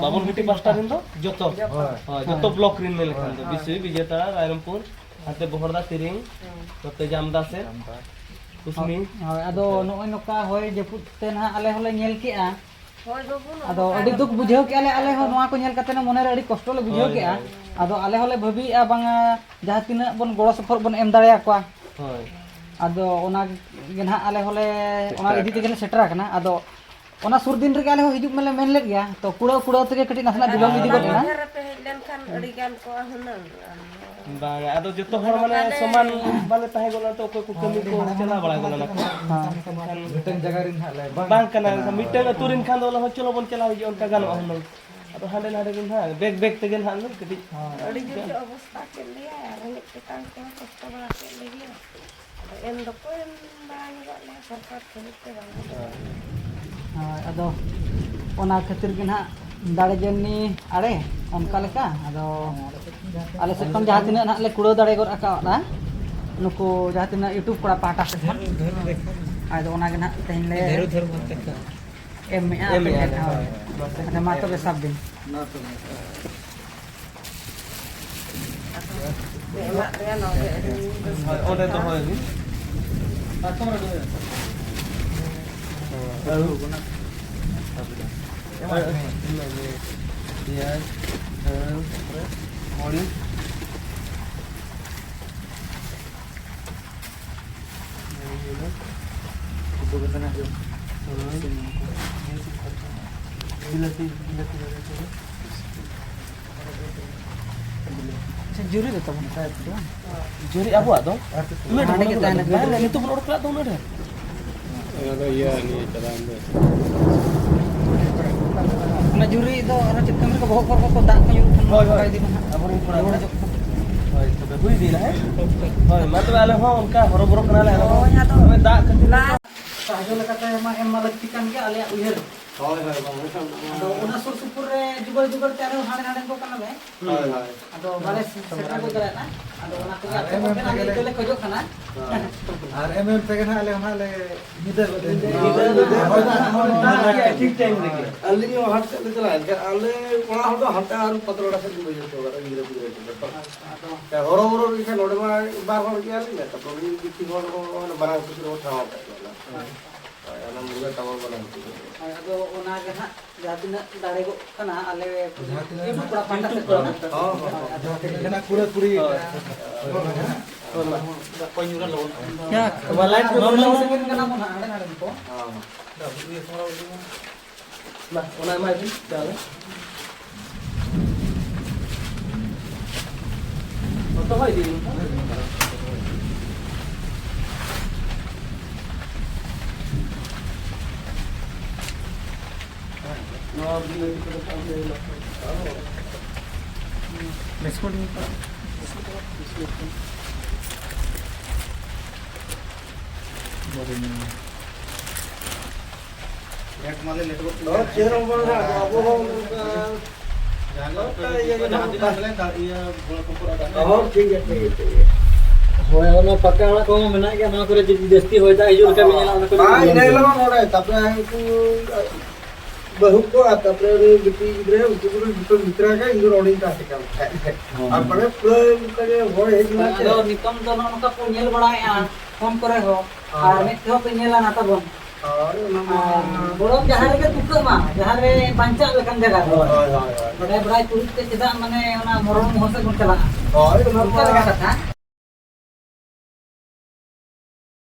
ᱵᱟᱵᱚᱱ ᱜᱷᱟᱴᱤ ᱯᱟᱥᱴᱟ ᱨᱮᱱ ᱫᱚ ᱡᱚᱛᱚ᱾ ᱦᱳᱭ᱾ ᱦᱳᱭ, ᱡᱚᱛᱚ ᱦᱳᱭ᱾ ᱵᱞᱚᱠ ᱨᱮᱱ ᱢᱮᱱ ᱞᱮᱠᱷᱟᱱ ᱫᱚ, ᱦᱳᱭ᱾ ᱵᱤᱥᱩᱭ, ᱵᱤᱡᱮᱛᱟᱲᱟ, ᱨᱟᱭᱨᱚᱝᱯᱩᱨ, ᱦᱟᱱᱛᱮ ᱵᱚᱦᱚᱲᱫᱟ, ᱛᱤᱨᱤᱝ, ᱦᱳᱭ᱾ ᱱᱚᱛᱮ ᱡᱟᱢᱫᱟ ᱥᱮᱫ, ᱠᱩᱥᱢᱤ᱾ ᱦᱳᱭ, ᱟᱫᱚ ᱱᱚᱜᱼᱚᱭ ᱱᱚᱝᱠᱟ ᱦᱚᱭ ᱡᱟᱹᱯᱩᱫ ᱛᱮ ᱱᱟᱦᱟᱜ ᱟᱞᱮ ᱦᱚᱸᱞᱮ ᱧᱮᱞ ᱠᱮᱜᱼᱟ᱾ ᱦᱳᱭ ᱵᱟᱹᱵᱩ, ᱱᱚᱜᱼᱚ ᱟᱫᱚ ᱱᱚᱝᱠᱟ ᱟᱹᱰᱤ ᱫᱩᱠ ᱵᱩᱡᱷᱟᱹᱣ ᱠᱮᱜᱼᱟ ᱞᱮ ᱟᱞᱮ ᱦᱚᱸ, ᱱᱚᱣᱟ ᱠᱚ ᱧᱮᱞ ᱠᱟᱛᱮ ᱢᱚᱱᱮ ᱨᱮ ᱟᱹᱰᱤ ᱠᱚᱥᱴᱚ ᱞᱮ ᱵᱩᱡᱷᱟᱹᱣ ᱦᱳᱭ, ᱠᱮᱜᱼᱟ᱾ ᱦᱳᱭ᱾ ᱟᱫᱚ ᱟᱞᱮ ᱦᱚᱸᱞᱮ ᱵᱷᱟᱹᱵᱤᱭᱮᱜᱼᱟ ᱵᱟᱝᱟ ᱡᱟᱦᱟᱸ ᱛᱤᱱᱟᱹᱜ ᱵᱚᱱ ᱜᱚᱲᱚ ᱥᱚᱯᱚᱦᱚᱫ ᱵᱚᱱ ᱮᱢ ᱫᱟᱲᱮᱭᱟᱠᱚᱣᱟ᱾ ᱦᱳᱭ᱾ ᱟᱫᱚ ᱚᱱᱟ ᱜᱮ ᱱᱟᱦᱟᱜ ᱟᱞᱮ ᱦᱚᱸᱞᱮ, ᱚᱱᱟ ᱪᱮᱥᱴᱟᱭᱟ᱾ ᱤᱫᱤ ᱛᱮᱜᱮ ᱞᱮ ᱥᱮᱴᱮᱨ ᱟᱠᱟᱱᱟ᱾ ᱟᱫᱚ ᱚᱱᱟ ᱥᱩᱨ ᱫᱤᱱ ᱨᱮᱜᱮ ᱟᱞᱮ ᱦᱚᱸ ᱦᱤᱡᱩᱜ ᱢᱮᱞᱮ ᱢᱮᱱ ᱞᱮᱫ ᱜᱮᱭᱟ, ᱛᱚ ᱠᱩᱲᱟᱹᱣ ᱠᱩᱲᱟᱹᱣ ᱛᱮᱜᱮ ᱠᱟᱹᱴᱤᱡ ᱱᱟᱥᱮᱱᱟᱜ ᱵᱤᱞᱚᱢ ᱤᱫᱤ ᱜᱚᱫ ᱮᱱᱟ᱾ ᱢᱟᱫᱷᱮᱨ ᱨᱮᱯᱮ ᱦᱮᱡ ᱞᱮᱱᱠᱷᱟᱱ ᱟᱹᱰᱤ ᱜᱟᱱ ᱠᱚᱜᱼᱟ ᱦᱩᱱᱟᱹᱝ᱾ ᱵᱟᱝᱟ, ᱟᱫᱚ ᱡᱚᱛᱚ ᱦᱚᱲ ᱢᱟᱱᱮ ᱱᱚᱝᱠᱟ ᱞᱮ ᱥᱚᱢᱟᱱ ᱵᱟᱞᱮ ᱛᱟᱦᱮᱸ ᱜᱚᱫ ᱞᱮᱱᱟ, ᱛᱚ ᱚᱠᱚᱭ ᱠᱚ ᱠᱟᱹᱢᱤ ᱠᱚ ᱪᱟᱞᱟᱣ ᱵᱟᱲᱟ ᱜᱚᱫ ᱞᱮᱱᱟ ᱠᱚ᱾ ᱦᱮᱸ᱾ ᱢᱤᱫᱴᱟᱝ ᱡᱟᱭᱜᱟ ᱨᱮᱱ ᱦᱟᱸᱜ ᱞᱮ ᱵᱟᱝ ᱵᱟᱝ ᱠᱟᱱᱟ, ᱠᱟᱱᱟ᱾ ᱢᱤᱫᱴᱟᱝ ᱟᱹᱛᱩ ᱨᱮᱱ ᱠᱷᱟᱱ ᱫᱚ ᱚᱱᱟ ᱦᱚᱸ ᱪᱚᱞᱚ ᱵᱚᱱ ᱪᱟᱞᱟᱣ ᱦᱤᱡᱩᱜᱼᱟ, ᱚᱱᱠᱟ ᱜᱟᱱᱚᱜᱼᱟ ᱦᱩᱱᱟᱹᱝ᱾ ᱟᱫᱚ ᱦᱟᱸᱰᱮ ᱱᱟᱰᱮ ᱨᱮᱱ ᱦᱟᱸᱜ ᱵᱮᱜᱽ ᱵᱮᱜᱽ ᱛᱮᱜᱮ ᱱᱟᱦᱟᱜ ᱠᱟᱹᱴᱤᱡ᱾ ᱦᱮᱸ᱾ ᱟᱹᱰᱤ ᱡᱳᱨ ᱜᱮ ᱚᱵᱚᱥᱛᱟ ᱠᱮᱫ ᱞᱮᱭᱟ, ᱨᱮᱸᱜᱮᱡ ᱛᱮᱛᱟᱝ ᱠᱚᱦᱚᱸ ᱠᱚᱥᱴᱚ ᱵᱟᱲᱟ ᱠᱮᱫ ᱞᱮᱜᱮᱭᱟ᱾ ᱟᱫᱚ ᱮᱢ ᱫᱚᱠᱚ ᱮᱢ ᱵᱟᱲᱟ ᱧᱚᱜᱟᱜ ᱞᱮᱭᱟ ᱥᱚᱨᱠᱟᱨ ᱛᱚᱨᱚᱯ ᱛᱮ, ᱵᱟᱝ ᱫᱚ ᱵᱟᱝ᱾ ᱦᱳᱭ, ᱟᱫᱚ ᱚᱱᱟ ᱠᱷᱟᱹᱛᱤᱨ ᱜᱮ ᱱᱟᱦᱟᱜ ᱫᱟᱲᱮ ᱡᱟᱹᱨᱱᱤ ᱟᱲᱮ ᱚᱱᱠᱟ ᱞᱮᱠᱟ, ᱟᱫᱚ ᱟᱞᱮ ᱥᱮᱫ ᱠᱷᱚᱱ ᱡᱟᱦᱟᱸ ᱛᱤᱱᱟᱹᱜ ᱱᱟᱦᱟᱜ ᱞᱮ ᱠᱩᱲᱟᱹᱣ ᱫᱟᱲᱮ ᱜᱚᱫ ᱟᱠᱟᱣᱟᱫᱼᱟ, ᱱᱩᱠᱩ ᱡᱟᱦᱟᱸ ᱛᱤᱱᱟᱹᱜ YouTube ᱠᱚᱲᱟ ᱯᱟᱦᱴᱟ ᱥᱮᱫ ᱠᱷᱚᱱ, ᱟᱫᱚ ᱚᱱᱟ ᱜᱮ ᱱᱟᱦᱟᱜ ᱛᱮᱦᱮᱧ ᱞᱮ ᱮᱢᱮᱜᱼᱟ, ᱮᱢᱮᱜᱼᱟ ᱟᱯᱮ ᱞᱮ, ᱴᱷᱮᱱ, ᱦᱳᱭ᱾ ᱦᱳᱭ᱾ ᱟᱫᱚ ᱢᱟ ᱛᱚᱵᱮ ᱥᱟᱵ ᱵᱤᱱ᱾ ᱮᱢᱟᱜ ᱯᱮᱭᱟ, ᱱᱚᱰᱮ ᱟᱹᱰᱤ ᱦᱳᱭ, ᱚᱸᱰᱮ ᱫᱚᱦᱚᱭ ᱵᱤᱱ᱾ ᱦᱳᱭ, ᱟᱹᱨᱩᱵ᱾ ᱯᱮᱸᱭᱟᱡᱽ, ᱟᱹᱞᱩ, ᱢᱟᱹᱨᱤᱪ᱾ ᱵᱤᱞᱟᱹᱛᱤ, ᱵᱤᱞᱟᱹᱛᱤ ᱵᱮᱨᱮᱞ ᱠᱚᱫᱚ᱾ ᱡᱩᱨᱤ ᱫᱚ ᱛᱟᱵᱚᱱ᱾ ᱡᱩᱨᱤ ᱟᱵᱚᱣᱟᱜ ᱫᱚ? ᱢᱮᱱ ᱦᱟᱸᱰᱮ ᱜᱮ ᱵᱚᱱ ᱛᱟᱦᱮᱱᱟ᱾ ᱛᱟᱦᱮᱱᱟ, ᱱᱤᱛᱚᱜ ᱵᱚᱱ ᱚᱰᱚᱠ ᱠᱟᱜ ᱫᱚ ᱩᱱᱟᱹᱜ ᱰᱷᱮᱨ᱾ ᱚᱱᱟ ᱫᱚ ᱤᱭᱟᱹ, ᱱᱤᱭᱟᱹ ᱪᱟᱞᱟᱣᱮᱱ ᱫᱚ᱾ ᱚᱱᱟ ᱡᱩᱨᱤ ᱫᱚ ᱟᱨᱚ ᱪᱮᱫ ᱠᱟᱹᱢᱤ ᱨᱮᱠᱚ ᱵᱚᱦᱚᱜ ᱠᱚᱨᱮ ᱠᱚ ᱫᱟᱜ ᱠᱚ ᱧᱩᱨᱩᱜ ᱠᱷᱟᱱ ᱦᱳᱭ, ᱦᱳᱭ᱾ ᱵᱟᱭ ᱤᱫᱤ ᱢᱟ ᱦᱟᱸᱜ᱾ ᱟᱵᱚᱨᱮᱱ ᱠᱚᱲᱟ ᱨᱩᱣᱟᱹᱲ ᱠᱚ᱾ ᱦᱤᱡᱩᱜ ᱠᱚ᱾ ᱦᱳᱭ, ᱛᱚᱵᱮ ᱦᱩᱭ ᱤᱫᱤᱭᱮᱱᱟ, ᱦᱮᱸ? ᱦᱳᱭ, ᱢᱟ ᱛᱚᱵᱮ ᱟᱞᱮ ᱦᱚᱸ ᱚᱱᱠᱟ ᱦᱚᱨᱚᱵᱚᱨᱚᱜ ᱠᱟᱱᱟᱞᱮ, ᱟᱞᱮ ᱦᱚᱸ᱾ ᱦᱳᱭ, ᱟᱫᱚ ᱫᱟᱜ ᱠᱷᱟᱹᱛᱤᱨ ᱛᱮ ᱥᱟᱦᱟᱡᱽᱡᱚ ᱞᱮᱠᱟᱛᱮ ᱢᱟ ᱮᱢ ᱢᱟ ᱞᱟᱹᱠᱛᱤ ᱠᱟᱱ ᱜᱮᱭᱟ, ᱟᱞᱮᱭᱟᱜ ᱩᱭᱦᱟᱹᱨ᱾ ᱦᱳᱭ, ᱦᱳᱭ, ᱵᱟᱝ, ᱢᱮᱱᱠᱷᱟᱱ ᱚᱱᱟ ᱟᱫᱚ ᱚᱱᱟ ᱥᱩᱨ ᱥᱩᱯᱩᱨ ᱨᱮ ᱡᱩᱜᱟᱹᱲ ᱡᱩᱜᱟᱹᱲ ᱛᱮ ᱟᱨᱦᱚᱸ ᱦᱟᱸᱰᱮ ᱱᱟᱸᱰᱮ ᱠᱚ ᱠᱟᱱᱟᱞᱮ᱾ ᱦᱳᱭ, ᱦᱳᱭ᱾ ᱟᱫᱚ ᱵᱟᱞᱮ ᱥᱮᱴᱮᱨ ᱜᱚᱫ ᱫᱟᱲᱮᱭᱟᱜᱼᱟ᱾ ᱟᱫᱚ ᱚᱱᱟ ᱠᱚᱜᱮ ᱟᱯᱮ ᱠᱚᱴᱷᱮᱱ ᱟᱞᱮ ᱤᱠᱟᱹ ᱞᱮ ᱠᱷᱚᱡᱚᱜ ᱠᱟᱱᱟ᱾ ᱦᱳᱭ᱾ ᱟᱨ ᱮᱢ ᱮᱢ ᱛᱮᱜᱮ ᱱᱟᱦᱟᱜ ᱟᱞᱮ ᱦᱚᱸ ᱱᱟᱦᱟᱜ ᱞᱮ ᱧᱤᱫᱟᱹ ᱜᱚᱫ ᱮᱱ ᱜᱮ᱾ ᱧᱤᱫᱟᱹ ᱜᱚᱫ ᱮᱱ ᱜᱮ᱾ ᱦᱳᱭ, ᱦᱳᱭ, ᱦᱳᱭ᱾ ᱴᱷᱤᱠ ᱴᱟᱭᱤᱢ ᱨᱮᱜᱮ᱾ ᱟᱹᱞᱤᱧ ᱦᱚᱸ ᱦᱟᱴ ᱥᱮᱫ ᱞᱮ ᱪᱟᱞᱟᱜᱼᱟ, ᱮᱱᱠᱷᱟᱱ ᱟᱞᱮ ᱚᱲᱟᱜ ᱦᱚᱲ ᱫᱚ ᱦᱟᱱᱛᱮ ᱟᱨ ᱯᱟᱛᱲᱟ ᱥᱮᱫ ᱞᱤᱧ ᱵᱟᱹᱭᱦᱟᱹᱲ ᱦᱚᱴᱚ ᱠᱟᱜᱼᱟ, ᱜᱤᱫᱽᱨᱟᱹ ᱯᱤᱫᱽᱨᱟᱹ ᱠᱚᱫᱚ᱾ ᱟᱪᱪᱷᱟ, ᱟᱫᱚ ᱦᱚᱨᱚ ᱵᱚᱨᱚ ᱜᱮ ᱠᱷᱟᱱ ᱱᱚᱰᱮ ᱢᱟ ᱵᱟᱨ ᱦᱚᱲ ᱜᱮᱭᱟᱞᱤᱧ, ᱛᱟᱨᱯᱚᱨ ᱩᱱᱤ ᱜᱩᱯᱤ ᱦᱚᱲ ᱦᱚᱸ ᱚᱱᱟ ᱢᱟᱨᱟᱝ ᱯᱩᱠᱷᱨᱤ ᱨᱮᱵᱚᱱ ᱴᱷᱟᱶ ᱟᱠᱟᱫ ᱠᱚᱣᱟ᱾ ᱦᱳᱭ᱾ ᱦᱳᱭ, ᱚᱱᱟ ᱢᱩᱱᱜᱟᱹ ᱴᱟᱣᱟᱨ ᱵᱟᱞᱟ ᱜᱩᱯᱤ ᱠᱚ᱾ ᱦᱳᱭ, ᱟᱫᱚ ᱚᱱᱟ ᱜᱮ ᱱᱟᱦᱟᱜ ᱡᱟᱦᱟᱸ ᱛᱤᱱᱟᱹᱜ ᱫᱟᱲᱮ ᱜᱚᱜ ᱠᱟᱱᱟ, ᱟᱞᱮ ᱡᱟᱦᱟᱸ ᱛᱤᱱᱟᱹᱜ YouTube ᱯᱟᱦᱴᱟ ᱥᱮᱫ ᱠᱷᱚᱱ᱾ ᱦᱚᱸ, ᱦᱚᱸ, ᱦᱚᱸ᱾ ᱟᱫᱚ ᱡᱟᱦᱟᱸ ᱛᱤᱱᱟᱹᱜ ᱜᱮ ᱱᱟᱜ ᱠᱩᱲᱟᱹ ᱠᱩᱲᱤ᱾ ᱦᱳᱭ᱾ ᱦᱳᱭ, ᱢᱟ᱾ ᱫᱟᱜ ᱠᱚ ᱧᱩᱨᱟ ᱞᱚᱜᱚᱱ᱾ ᱭᱟ, ᱛᱚᱵᱮ ᱞᱟᱭᱤᱴ ᱠᱚ ᱱᱚᱣᱟ ᱵᱚᱱᱫᱚ ᱢᱟ ᱠᱟᱜ ᱥᱮ᱾ ᱥᱮᱱ ᱠᱟᱱᱟ ᱵᱚᱱ ᱦᱟᱸᱜ, ᱦᱟᱸᱰᱮ ᱱᱟᱰᱮ ᱠᱚ᱾ ᱦᱚᱸ, ᱦᱚᱸ᱾ ᱢᱟ, ᱚᱱᱟ ᱮᱢᱟᱭ ᱵᱤᱱ, ᱪᱟᱣᱞᱮ᱾ ᱫᱚᱦᱚᱭ ᱵᱤᱱ᱾ ᱱᱚᱣᱟ ᱵᱤᱞᱟᱹᱛᱤ ᱠᱚᱫᱚ ᱠᱚ ᱟᱹᱜᱩᱭᱟ᱾ ᱵᱤᱥᱠᱩᱴ ᱤᱧ ᱵᱟᱨᱮ ᱧᱟᱢᱟ᱾ ᱞᱮᱴ ᱢᱟᱞᱮ ᱞᱮᱴ ᱜᱚᱫ ᱠᱮᱫᱟ᱾ ᱦᱳᱭ, ᱪᱮᱫ ᱦᱚᱸ ᱵᱟᱝ, ᱟᱵᱚ ᱦᱚᱸ ᱚᱱᱠᱟ ᱡᱟᱦᱟᱸ ᱜᱮ ᱚᱱᱠᱟ ᱤᱭᱟᱹ ᱜᱮ ᱡᱟᱦᱟᱸ ᱛᱤᱱᱟᱹᱜ ᱜᱮᱞᱮ ᱫᱟᱲᱮᱭᱟᱜᱼᱟ, ᱜᱚᱲᱚ ᱥᱚᱯᱚᱦᱚᱫ ᱟᱞᱮ᱾ ᱦᱳᱭ, ᱴᱷᱤᱠ ᱜᱮᱭᱟ, ᱴᱷᱤᱠ ᱜᱮᱭᱟ, ᱴᱷᱤᱠ ᱜᱮᱭᱟ᱾ ᱦᱳᱭ, ᱚᱱᱟ ᱯᱟᱠᱟ ᱚᱲᱟᱜ ᱠᱚᱦᱚᱸ ᱢᱮᱱᱟᱜ ᱜᱮᱭᱟ, ᱱᱚᱣᱟ ᱠᱚᱨᱮ ᱡᱩᱫᱤ ᱡᱟᱹᱥᱛᱤ ᱦᱚᱭ ᱫᱟᱜ ᱦᱤᱡᱩᱜ ᱞᱮᱠᱟ ᱵᱤᱱ ᱧᱮᱞᱟ, ᱚᱱᱟ ᱠᱚᱨᱮ ᱵᱟᱝ, ᱵᱤᱱ ᱤᱱᱟᱹ ᱧᱮᱞᱟ᱾ ᱦᱤᱞᱳᱜ ᱱᱚᱰᱮ, ᱛᱟᱨᱯᱚᱨᱮ ᱩᱱᱠᱩ ᱵᱟᱹᱦᱩ ᱠᱚ ᱟᱨ ᱛᱟᱨᱯᱚᱨᱮ ᱩᱱᱤ ᱵᱤᱴᱤ ᱜᱤᱫᱽᱨᱟᱹ, ᱩᱱᱠᱩ ᱠᱚᱫᱚ ᱡᱚᱛᱚ ᱵᱷᱤᱛᱨᱤ ᱨᱮ, ᱤᱧ ᱫᱚ ᱱᱚᱰᱮᱧ ᱛᱟᱦᱮᱸ ᱠᱟᱱ ᱛᱟᱦᱮᱸᱫ᱾ ᱦᱚᱸ᱾ ᱟᱨ ᱯᱚᱨᱮ ᱯᱩᱨᱟᱹ ᱚᱱᱠᱟ ᱜᱮ ᱦᱚᱭ ᱦᱮᱡ ᱮᱱᱟ ᱥᱮ᱾ ᱟᱫᱚ ᱱᱤᱛᱚᱝ ᱫᱚ ᱱᱚᱜᱼᱚ ᱱᱚᱝᱠᱟ ᱠᱚ ᱧᱮᱞ ᱵᱟᱲᱟᱭᱮᱫᱼᱟ ᱯᱷᱳᱱ ᱠᱚᱨᱮ ᱦᱚᱸ, ᱦᱳᱭ᱾ ᱟᱨ ᱢᱮᱫ ᱛᱮᱦᱚᱸ ᱯᱮ ᱧᱮᱞᱟ ᱱᱟ ᱛᱟᱵᱚᱱ᱾ ᱦᱳᱭ, ᱚᱱᱟ ᱢᱟ᱾ ᱟᱨ ᱜᱚᱨᱚᱢ ᱡᱟᱦᱟᱸ ᱨᱮᱜᱮ ᱛᱩᱠᱟᱹᱜ ᱢᱟ, ᱡᱟᱦᱟᱸ ᱨᱮ ᱵᱟᱧᱪᱟᱜ ᱞᱮᱠᱟᱱ ᱡᱟᱭᱜᱟ ᱨᱮ᱾ ᱦᱳᱭ, ᱦᱳᱭ, ᱦᱳᱭ᱾ ᱵᱟᱰᱟᱭ ᱵᱟᱰᱟᱭ ᱛᱩᱞᱩᱡ ᱛᱮ ᱪᱮᱫᱟᱜ ᱢᱟᱱᱮ ᱚᱱᱟ ᱢᱚᱨᱚᱱ ᱢᱚᱦᱚᱞ ᱥᱮᱫ ᱵᱚᱱ ᱪᱟᱞᱟᱜᱼᱟ? ᱦᱳᱭ, ᱚᱱᱟ ᱚᱱᱠᱟ ᱢᱟ᱾ ᱞᱮᱠᱟ ᱠᱟᱛᱷᱟ᱾